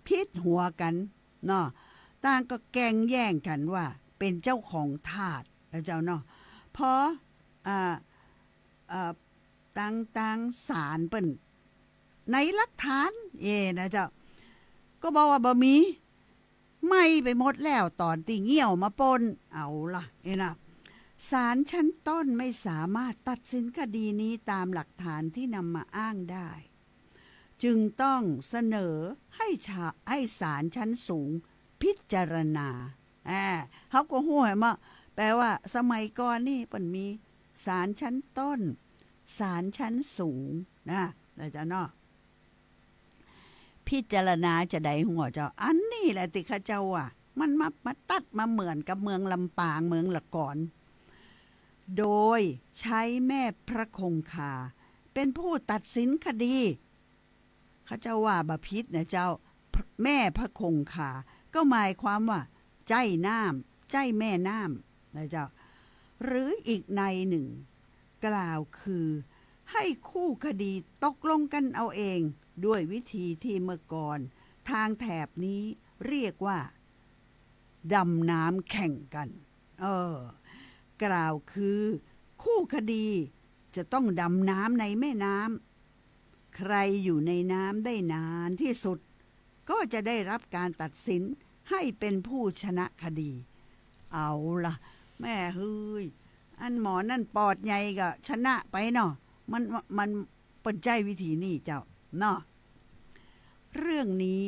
ผิดหัวกั๋นเนาะ ต่างก็แก่งแย่งกั๋นว่าเป๋นเจ้าของทาสนะเจ้าเนาะ พอ อ่า อ่า ตัง ตังศาลเปิ้น ไหนหลักฐาน เอ้นะเจ้า ก็บอกว่าบ่มี ไหม้ไปหมดแล้วต๋อนตี้เงี้ยวมาปล้น เอาละ เอ้นะ ศาลชั้นต้นไม่สามารถตัดสินคดีนี้ต๋ามหลักฐานที่นำมาอ้างได้ จึงต้องเสนอให้ชา ให้ศาลชั้นสูงพิจารณา อ่า เฮาก็ฮู้แหม แปลว่าสมัยก่อนนี่เปิ้นมีศาลชั้นต้น ศาลชั้นสูงนะ นะเจ้าเนาะ พิจารณาจะใดหัวเจ้า อันนี้แหละตี้ข้าเจ้าว่า มันมา มาตัดมาเหมือนกับเมืองลำปาง เมืองละกอน โดยใช้แม่พระคงคา เป๋นผู้ตัดสินคดี ข้าเจ้าว่าบ่ผิดนะเจ้า แม่พระคงคา ก็หมายความว่า ใจ้น้ำ ใจ้แม่น้ำนะเจ้า หรืออีกในหนึ่ง กล่าวคือ ให้คู่คดีตกลงกั๋นเอาเอง ด้วยวิธีที่เมื่อก่อน ทางแถบนี้เรียกว่า ดำน้ำแข่งกั๋น เออ กล่าวคือ คู่คดีจะต้องดำน้ำในแม่น้ำ ใครอยู่ในน้ำได้นานที่สุด ก็จะได้รับการตัดสินให้เป็นผู้ชนะคดี เอาล่ะ แม่เฮ้ย อันหมอนั่นปอดใหญ่ก็ชนะไปเนาะ มัน มัน เปิ้นใจ๊วิธีนี้เจ้า เนาะ เรื่องนี้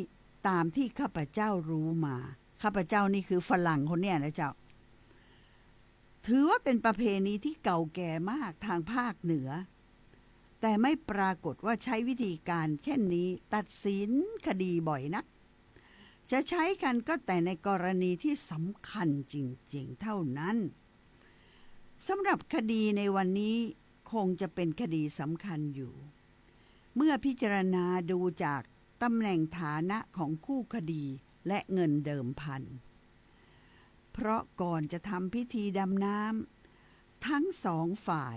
ตามที่ข้าพเจ้ารู้มา ข้าพเจ้านี่คือฝรั่งคนเนี้ยนะเจ้า ถือว่าเป็นประเพณีที่เก่าแก่มากทางภาคเหนือ แต่ไม่ปรากฏว่าใช้วิธีการเช่นนี้ตัดสินคดีบ่อยนัก จะใช้กันก็แต่ในกรณีที่สำคัญจริงๆ เท่านั้น สำหรับคดีในวันนี้คงจะเป็นคดีสำคัญอยู่ เมื่อพิจารณาดูจากตำแหน่งฐานะของคู่คดีและเงินเดิมพัน เพราะก่อนจะทำพิธีดำน้ำ ทั้งสองฝ่าย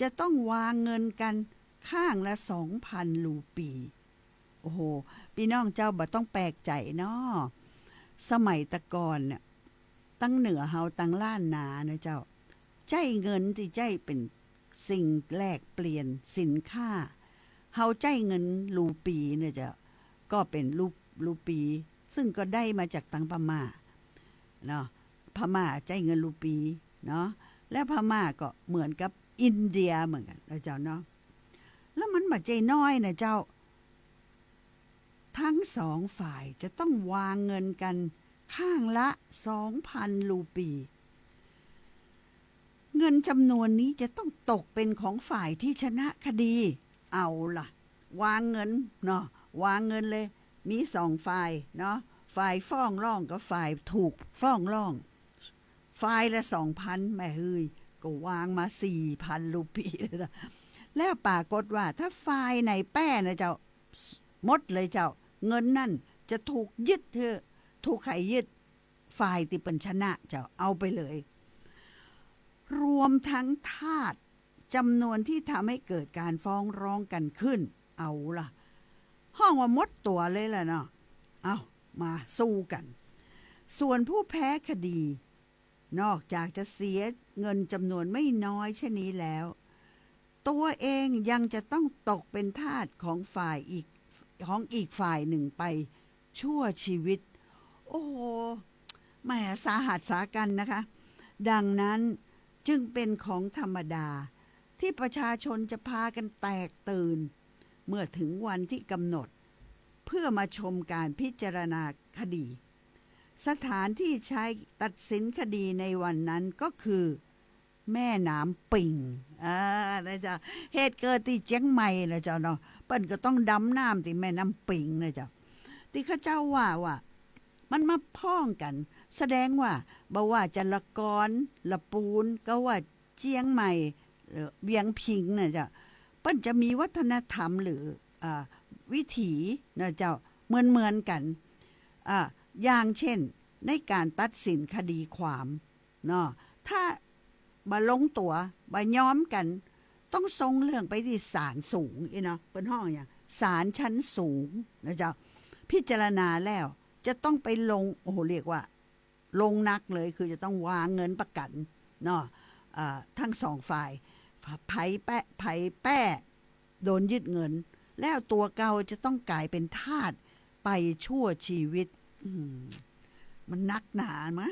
จะต้องวางเงินกันข้างละสองพันรูปี โอ้โห ปี้น้องเจ้าบ่ต้องแปลกใจ๋เนาะ สมัยตะก่อนเนี่ย ตังเหนือเฮาตังล้านนานะเจ้า ใจ๊เงินตี้ใจ๊เป๋นสิ่งแลกเปลี่ยนสินค้า เฮาใจ๊เงินรูปีนะเจ้า ก็เป๋นรู รูปี ซึ่งก็ได้มาจากตังพม่าเนาะ พม่าใจ๊เงินรูปีเนาะ แล้วพม่าก็เหมือนกับอินเดียเหมือนกั๋นนะเจ้าเนาะ แล้วมันบ่ใจ้น้อยนะเจ้า ทั้งสองฝ่ายจะต้องวางเงินกันข้างละสองพันรูปี เงินจำนวนนี้จะต้องตกเป็นของฝ่ายที่ชนะคดี เอาล่ะ วางเงินเนาะ วางเงินเลย มีสองฝ่ายเนาะ ฝ่ายฟ้องร้องกับฝ่ายถูกฟ้องร้อง ฝ่ายละสองพัน แม่เฮ้ย ก็วางมาสี่พันรูปีเลยนะ แล้วปรากฏว่าถ้าฝ่ายไหนแป๊นะเจ้า หมดเลยเจ้า เงินนั่นจะถูกยึดหื้อ ถูกใผยึด ฝ่ายตี้เปิ้นชนะเจ้า เอาไปเลย รวมทั้งธาตุจำนวนที่ทำให้เกิดการฟ้องร้องกันขึ้น เอาล่ะ ฮ้องว่าหมดตั๋วเลยล่ะเนาะ เอา มาสู้กั๋น ส่วนผู้แพ้คดี นอกจากจะเสียเงินจำนวนไม่น้อยเช่นนี้แล้ว ตัวเองยังจะต้องตกเป็นทาสของฝ่ายอีก ของอีกฝ่ายหนึ่งไปชั่วชีวิต โอ้โห แหม สาหัสสากัญนะคะ ดังนั้นจึงเป็นของธรรมดาที่ประชาชนจะพากันแตกตื่น เมื่อถึงวันที่กำหนด เพื่อมาชมการพิจารณาคดี สถานที่ใช้ตัดสินคดีในวันนั้นก็คือ แม่น้ำปิง อ่า นะเจ้า เหตุเกิดตี้เจียงใหม่นะเจ้าเนาะ เปิ้นก็ต้องดำน้ำตี้แม่น้ำปิงนะเจ้า ตี้เข้าเจ้าว่า ว่ามันมาพ้องกั๋น แสดงว่าบ่ว่าจะละกอน ละปูน ก็ว่าเจียงใหม่ เอ่อ เวียงพิงนะเจ้า เปิ้นจะมีวัฒนธรรมหรือ อ่า วิถีนะเจ้า เหมือนๆ กั๋น อ่า อย่างเช่น ในก๋านตัดสินคดีความ เนาะ ถ้าบ่ลงตั๋ว บ่ยอมกั๋น ต้องส่งเรื่องไปตี้ศาลสูง อี้เนาะ เปิ้นฮ้องหยัง ศาลชั้นสูงนะเจ้า พิจารณาแล้วจะต้องไปลง โอ้โห เรียกว่าลงหนักเลย คือจะต้องวางเงินประกั๋นเนาะ เอ่อ ทั้งสองฝ่าย ใผแป๊ ใผแป๊ โดนยึดเงิน แล้วตั๋วเก่าจะต้องก๋ายเป๋นทาสไปชั่วชีวิต อืม มันนักหนามะ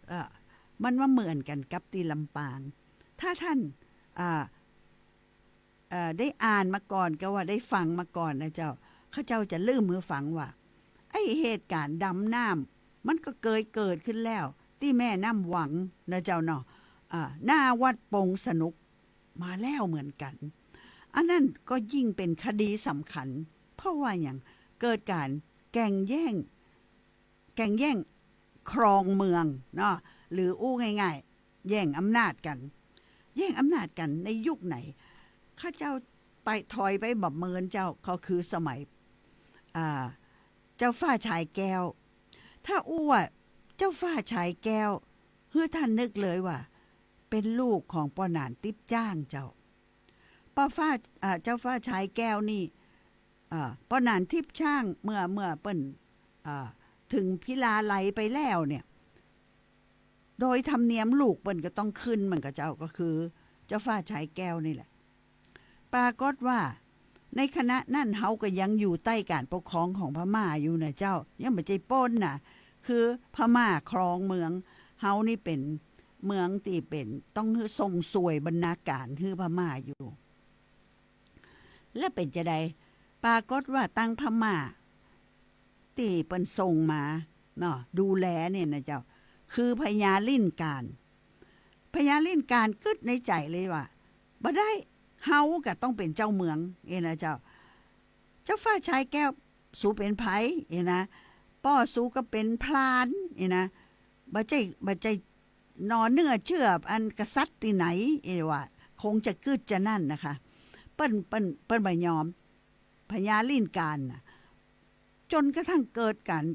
เอ่อ มันมาเหมือนกั๋นกับตี้ลำปาง ถ้าต้าน อ่า เอ่อ ได้อ่านมาก่อน ก็ว่าได้ฟังมาก่อนนะเจ้า เข้าเจ้าจะเล่าหื้อฟังว่า ไอ้เหตุก๋ารณ์ดำน้ำ มันก็เกยเกิดขึ้นแล้ว ตี้แม่น้ำหวังนะเจ้าเนาะ อ่า หน้าวัดปงสนุก มาแล้วเหมือนกั๋น อันนั้นก็ยิ่งเป๋นคดีสำคัญ เพราะว่าหยัง เกิดก๋านแก่งแย่ง แก่งแย่งครองเมืองเนาะ หรืออู้ง่ายๆ แย่งอำนาจกั๋น แย่งอำนาจกั๋นในยุคไหน เข้าเจ้าไป ถอยไปบ่เมินเจ้า ก็คือสมัย อ่า เจ้าฟ้าฉายแก้ว ถ้าอู้ว่าเจ้าฟ้าฉายแก้ว หื้อต้านนึกเลยว่า เป๋นลูกของป้อหนานติ๊บจ้างเจ้า ป้อฟ้า อ่า เจ้าฟ้าฉายแก้วนี่ อ่า ป้อหนานติ๊บจ้าง เมื่อ เมื่อเปิ้น อ่า เถิงพิลาไลยไปแล้วเนี่ย โดยธรรมเนียมลูกเปิ้นก็ต้องขึ้น มันก็เจ้า ก็คือเจ้าฟ้าฉายแก้วนี่แหละ ปรากฏว่า ในขณะนั้นเฮาก็ยังอยู่ใต้ก๋านปกครองของพม่าอยู่นะเจ้า ยังบ่ใจ้ป๊นนะ คือพม่าครองเมือง เฮานี่เป๋นเมืองตี้เป๋นต้องหื้อส่งส่วยบรรณาก๋านหื้อพม่าอยู่ แล้วเป๋นจาใด ปรากฏว่าตังพม่าตี้เปิ้นส่งมาเนาะ ดูแลเนี่ยนะเจ้า คือพญาลิ่นก๋าน พญาลิ่นก๋านกึ๊ดในใจ๋เลยว่า บ่ได้ เฮาก็ต้องเป๋นเจ้าเมือง เอ้นะเจ้า เจ้าฟ้าชายแก้ว สูเป๋นใผ เอ้นะ ป้อสูก็เป๋นพราน เอ้นะ บ่ใจ้ บ่ใจ้หน่อเนื้อเจื้ออันกษัตริย์ตี้ไหน เอ้ว่า คงจะกึ๊ดจานั้นนะคะ เปิ้น เปิ้น เปิ้นบ่ยอม พญาลิ่นก๋านน่ะ จ๋นกระทั่งเกิดก๋าน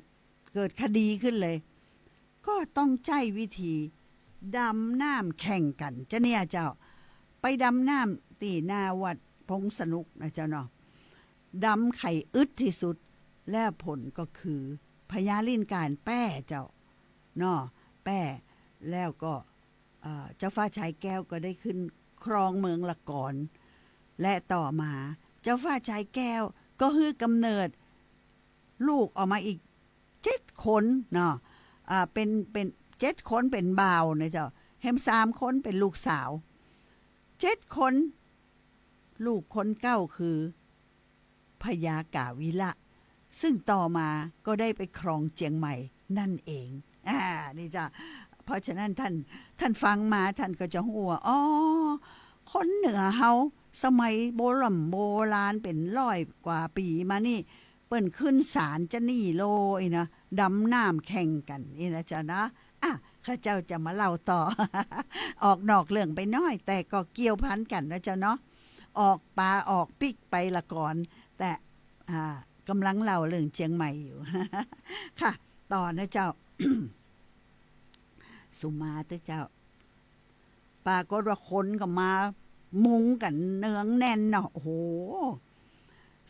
เกิดคดีขึ้นเลย ก็ต้องใจ๊วิธีดำน้ำแข่งกั๋น จาเนี่ยเจ้า ไปดำน้ำตี้หน้าวัดพงสนุกนะเจ้าเนาะ ดำใค่อึดตี้สุด แล้วผลก็คือพญาลิ่นก๋านแป๊เจ้าเนาะ แป๊ แล้วก็ เอ่อ เจ้าฟ้าชายแก้วก็ได้ขึ้นครองเมืองละกอน และต่อมาเจ้าฟ้าชายแก้วก็หื้อกำเนิดลูกออกมาอีกเจ็ดคนเนาะ อ่า เป๋น เป๋นเจ็ดคนเป๋นบ่าวนะเจ้า แหมสามคนเป๋นลูกสาว เจ็ดคน ลูกคนเก๊าคือ พญากาวิละ ซึ่งต่อมาก็ได้ไปครองเจียงใหม่นั่นเอง อ่า นี่จ้ะ เพราะฉะนั้นท่าน ท่านฟังมาท่านก็จะฮู้ว่า อ๋อ คนเหนือเฮาสมัยโบร่ำโบราณเป๋นร้อยกว่าปี๋มานี่ เปิ้นขึ้นศาลจานี่โลยนะ ดำน้ำแข่งกั๋นนี่นะเจ้านะ อ่ะ ข้าเจ้าจะมาเล่าต่อ ออกนอกเรื่องไปหน้อย แต่ก็เกี่ยวพันกั๋นนะเจ้าเนาะ ออกป๋าออกปิ๊กไปละกอน แต่ อ่า ก่ำลังเล่าเรื่องเจียงใหม่อยู่ ค่ะ ต่อนะเจ้า สุมาเต๊อะเจ้า ปรากฏว่าคนก็มามุงกั๋นเนืองแน่นเนาะ โอ้โห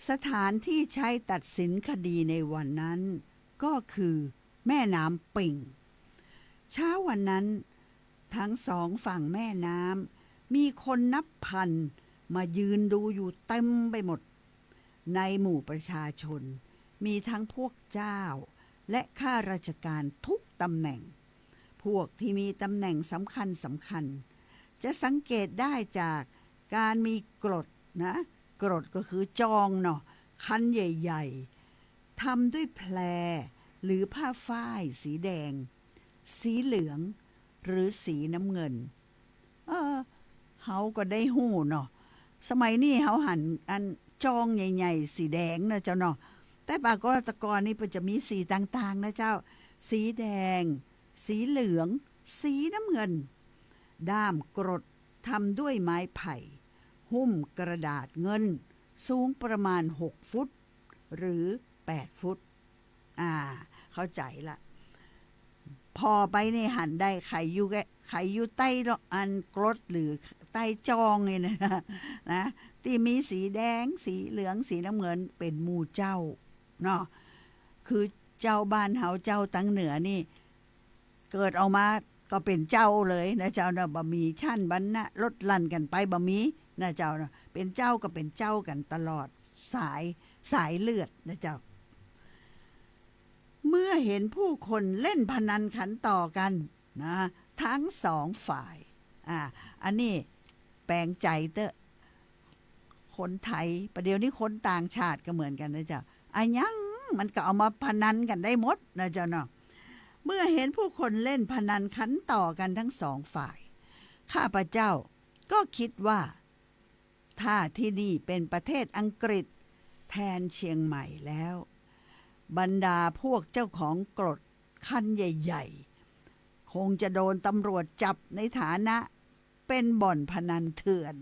สถานที่ใช้ตัดสินคดีในวันนั้นก็คือแม่น้ำปิง เช้าวันนั้น ทั้งสองฝั่งแม่น้ำ มีคนนับพันมายืนดูอยู่เต็มไปหมด ในหมู่ประชาชน มีทั้งพวกเจ้า และข้าราชการทุกตำแหน่ง พวกที่มีตำแหน่งสำคัญสำคัญ จะสังเกตได้จากการมีกรดนะ กรดก็คือจองเนาะ คันใหญ่ๆ ทำด้วยแพรหรือผ้าฝ้ายสีแดง สีเหลือง หรือสีน้ำเงิน เออ เฮาก็ได้ฮู้เนาะ สมัยนี้เฮาหันอันจองใหญ่ๆ สีแดงนะเจ้าเนาะ แต่ปรากฏว่าแต่ก่อนนี่เปิ้นจะมีสีต่างๆ นะเจ้า สีแดง สีเหลือง สีน้ำเงิน ด้ามกรดทำด้วยไม้ไผ่ หุ้มกระดาษเงิน สูงประมาณหกฟุต หรือแปดฟุต อ่า เข้าใจ๋ละ ผ่อไปนี่หันได้ ใผอยู่แก ใผอยู่ใต้อันกรดหรือใต้จองนี่นะ นะ ตี้มีสีแดง สีเหลือง สีน้ำเงิน เป๋นหมู่เจ้าเนาะ คือเจ้าบ้านเฮา เจ้าตังเหนือนี่ เกิดออกมาก็เป๋นเจ้าเลยนะเจ้าเนาะ บ่มีชั้นบรรณะลดหลั่นกั๋นไป บ่มีนะเจ้าเนาะ เป๋นเจ้าก็เป๋นเจ้ากั๋นตลอดสาย สายเลือดนะเจ้า เมื่อเห็นผู้คนเล่นพนันขันต่อกั๋นนะ ทั้งสองฝ่าย อ่า อันนี้แป๋งใจ๋เต๊อะ คนไทย ประเดี๋ยวนี้คนต่างชาติก็เหมือนกั๋นนะเจ้า อะหยังมันก็เอามาพนันกั๋นได้หมดนะเจ้าเนาะ เมื่อเห็นผู้คนเล่นพนันขันต่อกั๋นทั้งสองฝ่าย ข้าพเจ้าก็คิดว่า ถ้าที่นี่เป๋นประเทศอังกฤษแทนเชียงใหม่แล้ว บรรดาพวกเจ้าของกรดคันใหญ่ๆ คงจะโดนตำรวจจับในฐานะเป๋นบ่อนพนันเถื่อน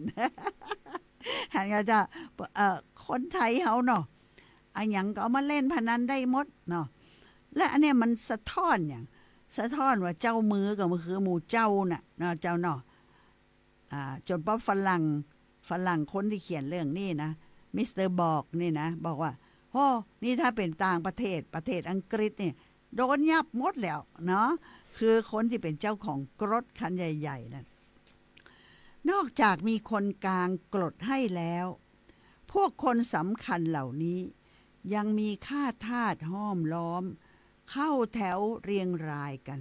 หันก่าเจ้า เอ่อ คนไทยเฮาเนาะ อะหยังก็เอามาเล่นพนันได้หมดเนาะ และอันเนี้ยมันสะท้อนหยัง สะท้อนว่าเจ้ามือก็คือหมู่เจ้าน่ะเนาะเจ้าเนาะ อ่า จ๋นป๊อปฝรั่ง ฝรั่งคนตี้เขียนเรื่องนี้นะ มิสเตอร์บอกนี่นะ บอกว่า โอ้ นี่ถ้าเป๋นต่างประเทศ ประเทศอังกฤษนี่ โดนยับหมดแล้วเนาะ คือคนตี้เป๋นเจ้าของกรดคันใหญ่ๆ นั่น นอกจากมีคนกางกรดให้แล้ว พ พวกคนสำคัญเหล่านี้ยังมีข้าทาสห้อมล้อม เข้าแถวเรียงรายกัน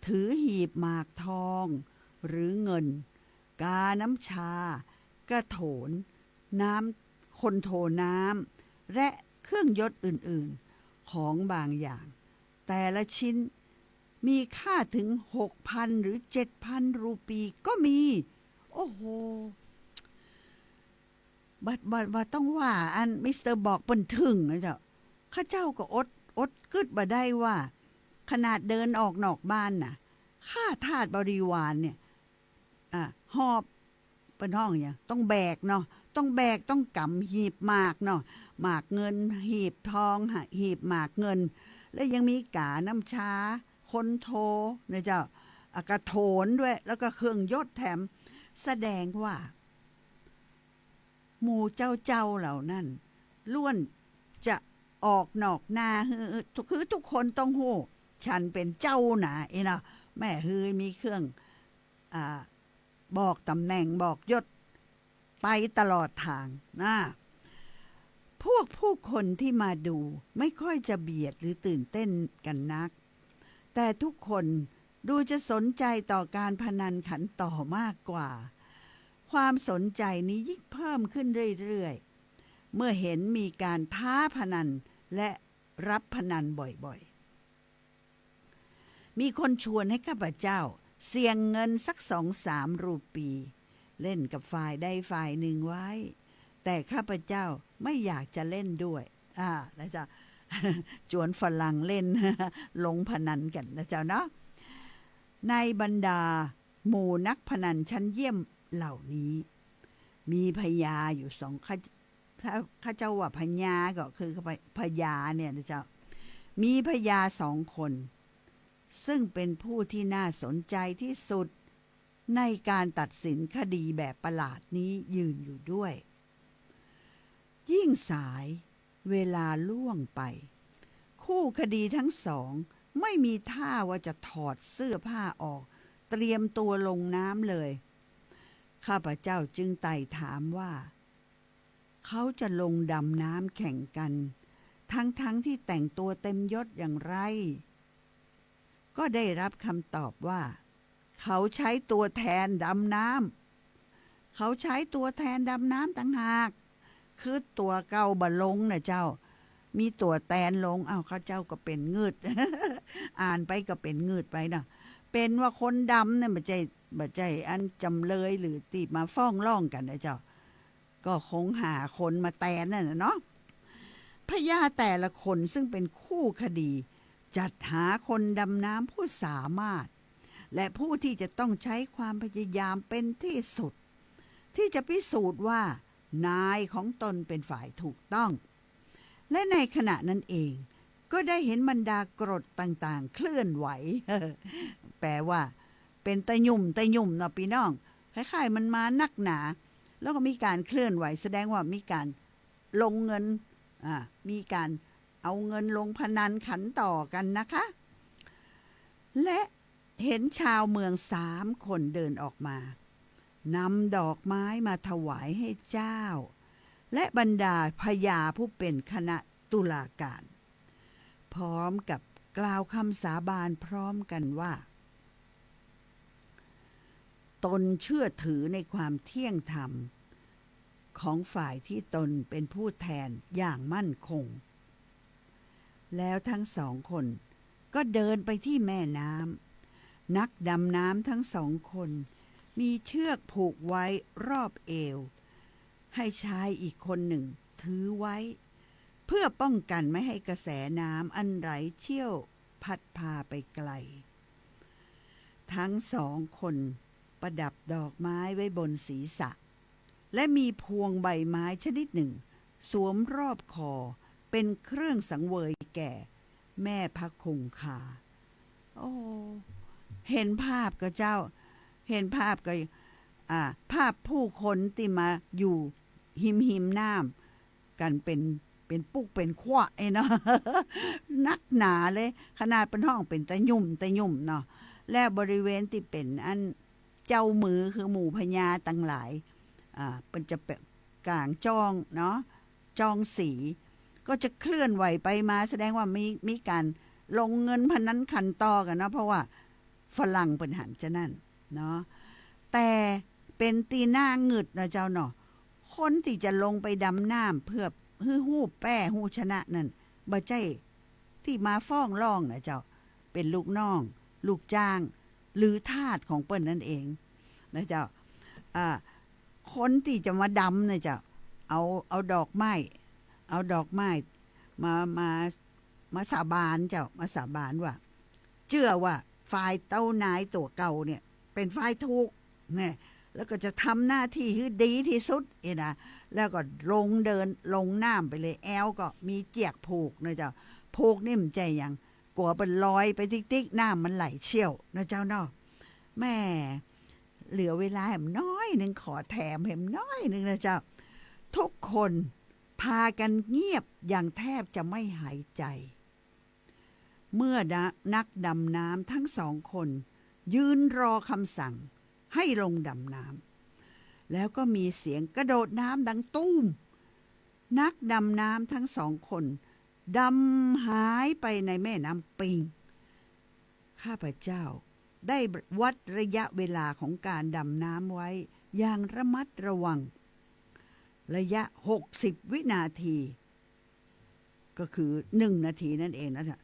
ถือหีบหมากทองหรือเงิน กาน้ำชา กระโถน น้ำ คนโทน้ำ และเครื่องยศอื่นๆ ของบางอย่าง แต่ละชิ้นมีค่าถึงหกพันหรือเจ็ดพันรูปีก็มี โอ้โห บ่ บ่ บ่ต้องว่าอันมิสเตอร์บอกเปิ้นทึ่งนะเจ้า ข้าเจ้าก็อด อดกึ๊ดบ่ได้ว่า ขนาดเดินออกนอกบ้านน่ะ ข้าทาสบริวารเนี่ย อ่ะ หอบ เปิ้นฮ้องหยัง ต้องแบกเนาะ ต้องแบก ต้องก๋ำหีบหมากเนาะ หมากเงิน หีบทอง หีบหมากเงิน และยังมีกาน้ำชา คนโทนะเจ้า อ่ะ กระโถนด้วย แล้วก็เครื่องยศแถม แสดงว่า หมู่เจ้าๆ เหล่านั้น ล้วนจะออกนอกหน้า คือ คือทุกคนต้องฮู้ ฉันเป๋นเจ้านะ เอ้ยเนาะ แม่ คือมีเครื่อง อ่า บอกตำแหน่ง บอกยศ ไปตลอดทางนะ พวกผู้คนที่มาดูไม่ค่อยจะเบียดหรือตื่นเต้นกันนัก แต่ทุกคนดูจะสนใจต่อการพนันขันต่อมากกว่า ความสนใจนี้ยิ่งเพิ่มขึ้นเรื่อยๆ เมื่อเห็นมีการท้าพนันและรับพนันบ่อยๆ มีคนชวนให้ข้าพเจ้าเสี่ยงเงินสักสองสามรูปี เล่นกับฝ่ายใดฝ่ายหนึ่งไว้ แต่ข้าพเจ้าไม่อยากจะเล่นด้วย อ่า นะเจ้า ชวนฝรั่งเล่น ลงพนันกั๋นนะเจ้าเนาะ ในบรรดาหมู่นักพนันชั้นเยี่ยมเหล่านี้ มีพญาอยู่สอง ข้า ถ้าข้าเจ้าว่าพญาก็คือพญาเนี่ยนะเจ้า มีพญาสองคน ซึ่งเป็นผู้ที่น่าสนใจที่สุดในการตัดสินคดีแบบประหลาดนี้ยืนอยู่ด้วย ยิ่งสายเวลาล่วงไป คู่คดีทั้งสองไม่มีท่าว่าจะถอดเสื้อผ้าออก เตรียมตัวลงน้ำเลย ข้าพเจ้าจึงไต่ถามว่า เขาจะลงดำน้ำแข่งกัน ทั้งๆ ที่แต่งตัวเต็มยศอย่างไร ก็ได้รับคำตอบว่า เขาใช้ตั๋วแตนดำน้ำ เขาใช้ตั๋วแตนดำน้ำต่างหาก คือตั๋วเก่าบ่ลงนะเจ้า มีตั๋วแตนลง อ้าว ข้าเจ้าก็เป๋นงืด อ่านไปก็เป๋นงืดไปเนาะ เป๋นว่าคนดำเนี่ยบ่ใจ้ บ่ใจ้อันจ๋ำเลยหรือตี้มาฟ้องร้องกั๋นนะเจ้า ก็คงหาคนมาแตนนั่นน่ะเนาะ พญาแต่ละคนซึ่งเป็นคู่คดี จัดหาคนดำน้ำผู้สามารถ และผู้ที่จะต้องใช้ความพยายามเป็นที่สุด ที่จะพิสูจน์ว่านายของตนเป็นฝ่ายถูกต้อง และในขณะนั้นเอง ก็ได้เห็นบรรดากรดต่างๆ เคลื่อนไหว แปลว่า เป๋นตะหยุ่มตะหยุ่มเนาะปี้น้อง คล้ายๆ มันมานักหนา แล้วก็มีก๋านเคลื่อนไหว แสดงว่ามีก๋านลงเงิน อ่า มีก๋านเอาเงินลงพนันขันต่อกั๋นนะคะ และเห็นชาวเมืองสามคนเดินออกมา นำดอกไม้มาถวายให้เจ้า และบรรดาพญาผู้เป๋นคณะตุลาการ พร้อมกับกล่าวคำสาบานพร้อมกันว่า ตนเชื่อถือในความเที่ยงธรรมของฝ่ายที่ตนเป็นผู้แทนอย่างมั่นคง แล้วทั้งสองคนก็เดินไปที่แม่น้ำ นักดำน้ำทั้งสองคนมีเชือกผูกไว้รอบเอว ให้ชายอีกคนหนึ่งถือไว้ เพื่อป้องกันไม่ให้กระแสน้ำอันไหลเชี่ยวพัดพาไปไกล ทั้งสองคนประดับดอกไม้ไว้บนศีรษะ และมีพวงใบไม้ชนิดหนึ่งสวมรอบคอ เป็นเครื่องสังเวยแก่แม่พระคงคา โอ้ เห็นภาพก่อเจ้า เห็นภาพก่อ อ่า ภาพผู้คนตี้มาอยู่ฮิมๆ น้ำกั๋นเป๋น เป๋นปุ๊กเป๋นคว้าเอ้ยเนาะ นักหนาเลย ขนาดเปิ้นฮ้องเป๋นตะหยุ่มตะหยุ่มเนาะ และบริเวณตี้เป๋นอันเจ้ามือคือหมู่พญาตังหลาย อ่า เปิ้นจะเป๋น ก๋างจ้องเนาะ จ้องสี ก็จะเคลื่อนไหวไปมา แสดงว่ามี มีก๋านลงเงินพนันขันต่อกั๋นเนาะ เพราะว่าฝรั่งเปิ้นหันจานั้นเนาะ แต่เป๋นตี้น่าหงุดหงิดนะเจ้าเนาะ คนตี้จะลงไปดำน้ำเพื่อหื้อฮู้แป้ฮู้ชนะนั้น บ่ใจ้ตี้มาฟ้องร้องนะเจ้า เป๋นลูกน้อง ลูกจ้าง หรือทาสของเปิ้นนั้นเองนะเจ้า อ่า คนตี้จะมาดำนะเจ้า เอา เอาดอกไม้ เอาดอกไม้มา มา มาสาบานเจ้า มาสาบานว่า เจื้อว่าฝ่ายเต้านายตั๋วเก่าเนี่ย เป๋นฝ่ายถูก แน่ แล้วก็จะทำหน้าตี้หื้อดีตี้สุดเองนะ แล้วก็ลงเดิน ลงน้ำไปเลย แอวก็มีเจื้อกผูกนะเจ้า ผูกนี่บ่ใจ้หยัง กั๋วเปิ้นลอยไปติ๊กๆ น้ำมันไหลเชี่ยวนะเจ้าเนาะ แม่ เหลือเวลาแหมน้อยนึ่ง ขอแถมแหมน้อยนึ่งนะเจ้า ทุกคนพากั๋นเงียบอย่างแทบจะไม่หายใจ๋ เมื่อนักดำน้ำทั้งสองคนยืนรอคำสั่งให้ลงดำน้ำ แล้วก็มีเสียงกระโดดน้ำดังตู้ม นักดำน้ำทั้งสองคนดำหายไปในแม่น้ำปิง ข้าพเจ้าได้วัดระยะเวลาของการดำน้ำไว้อย่างระมัดระวัง ระยะหกสิบวินาที ก็คือหนึ่งนาทีนั่นเองนะ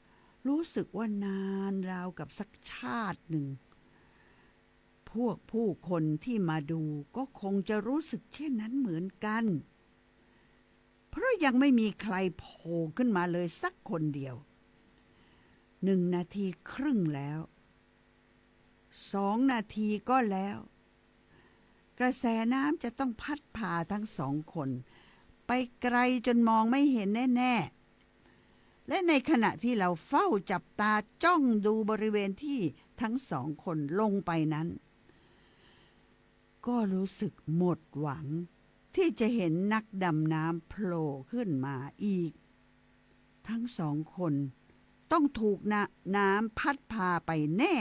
รู้สึกว่านานราวกับสักชาตินึ่ง พวกผู้คนที่มาดูก็คงจะรู้สึกเช่นนั้นเหมือนกั๋น เพราะยังไม่มีใครโผล่ขึ้นมาเลยสักคนเดียว หนึ่งนาทีครึ่งแล้ว สองนาทีก็แล้ว กระแสน้ำจะต้องพัดพาทั้งสองคนไปไกลจนมองไม่เห็นแน่ๆ และในขณะที่เราเฝ้าจับตาจ้องดูบริเวณที่ทั้งสองคนลงไปนั้น ก็รู้สึกหมดหวังที่จะเห็นนักดำน้ำโผล่ขึ้นมาอีก ทั้งสองคนต้องถูกน้ำ น้ำพัดพาไปแน่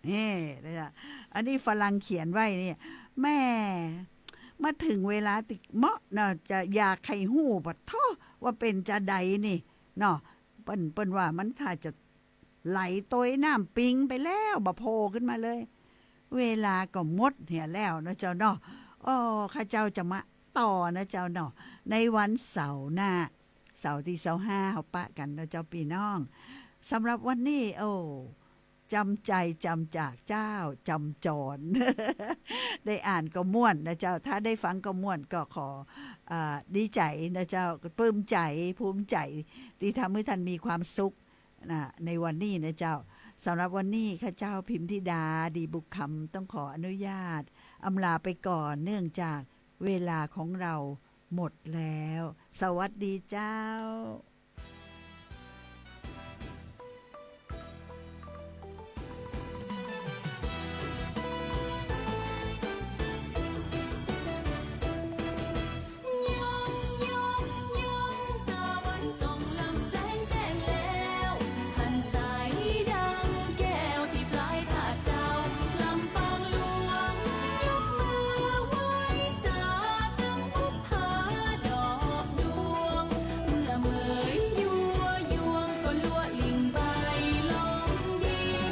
นี่นะเจ้า อันนี้ฝรั่งเขียนไว้เนี่ย แม่ มาเถิงเวลาตี้เหมาะเนาะ จะอยากใค่ฮู้ปะโธ่ ว่าเป๋นจาใดนี่เนาะ เปิ้น เปิ้นว่ามันถ้าจะไหลตวยน้ำปิงไปแล้ว บ่โผล่ขึ้นมาเลย เวลาก็หมดเหียแล้วนะเจ้าเนาะ อ้อ ข้าเจ้าจะมาต่อนะเจ้าเนาะ ในวันเสาร์หน้า เสาร์ตี้ซาวห้า เฮาปะกั๋นนะเจ้าปี้น้อง สำหรับวันนี้ โอ้ จำใจ๋ จำจากเจ้า จำจร ได้อ่านก็ม่วนนะเจ้า ถ้าได้ฟังก็ม่วน ก็ขอ อ่า ดีใจ๋นะเจ้า ปลื้มใจ๋ ภูมิใจ๋ ตี้ทำหื้อต้านมีความสุขนะ ในวันนี้นะเจ้า สำหรับวันนี้ข้าเจ้าพิมธิดา ดีบุญคำ ต้องขออนุญาตอำลาไปก่อน เนื่องจากเวลาของเราหมดแล้ว สวัสดีเจ้า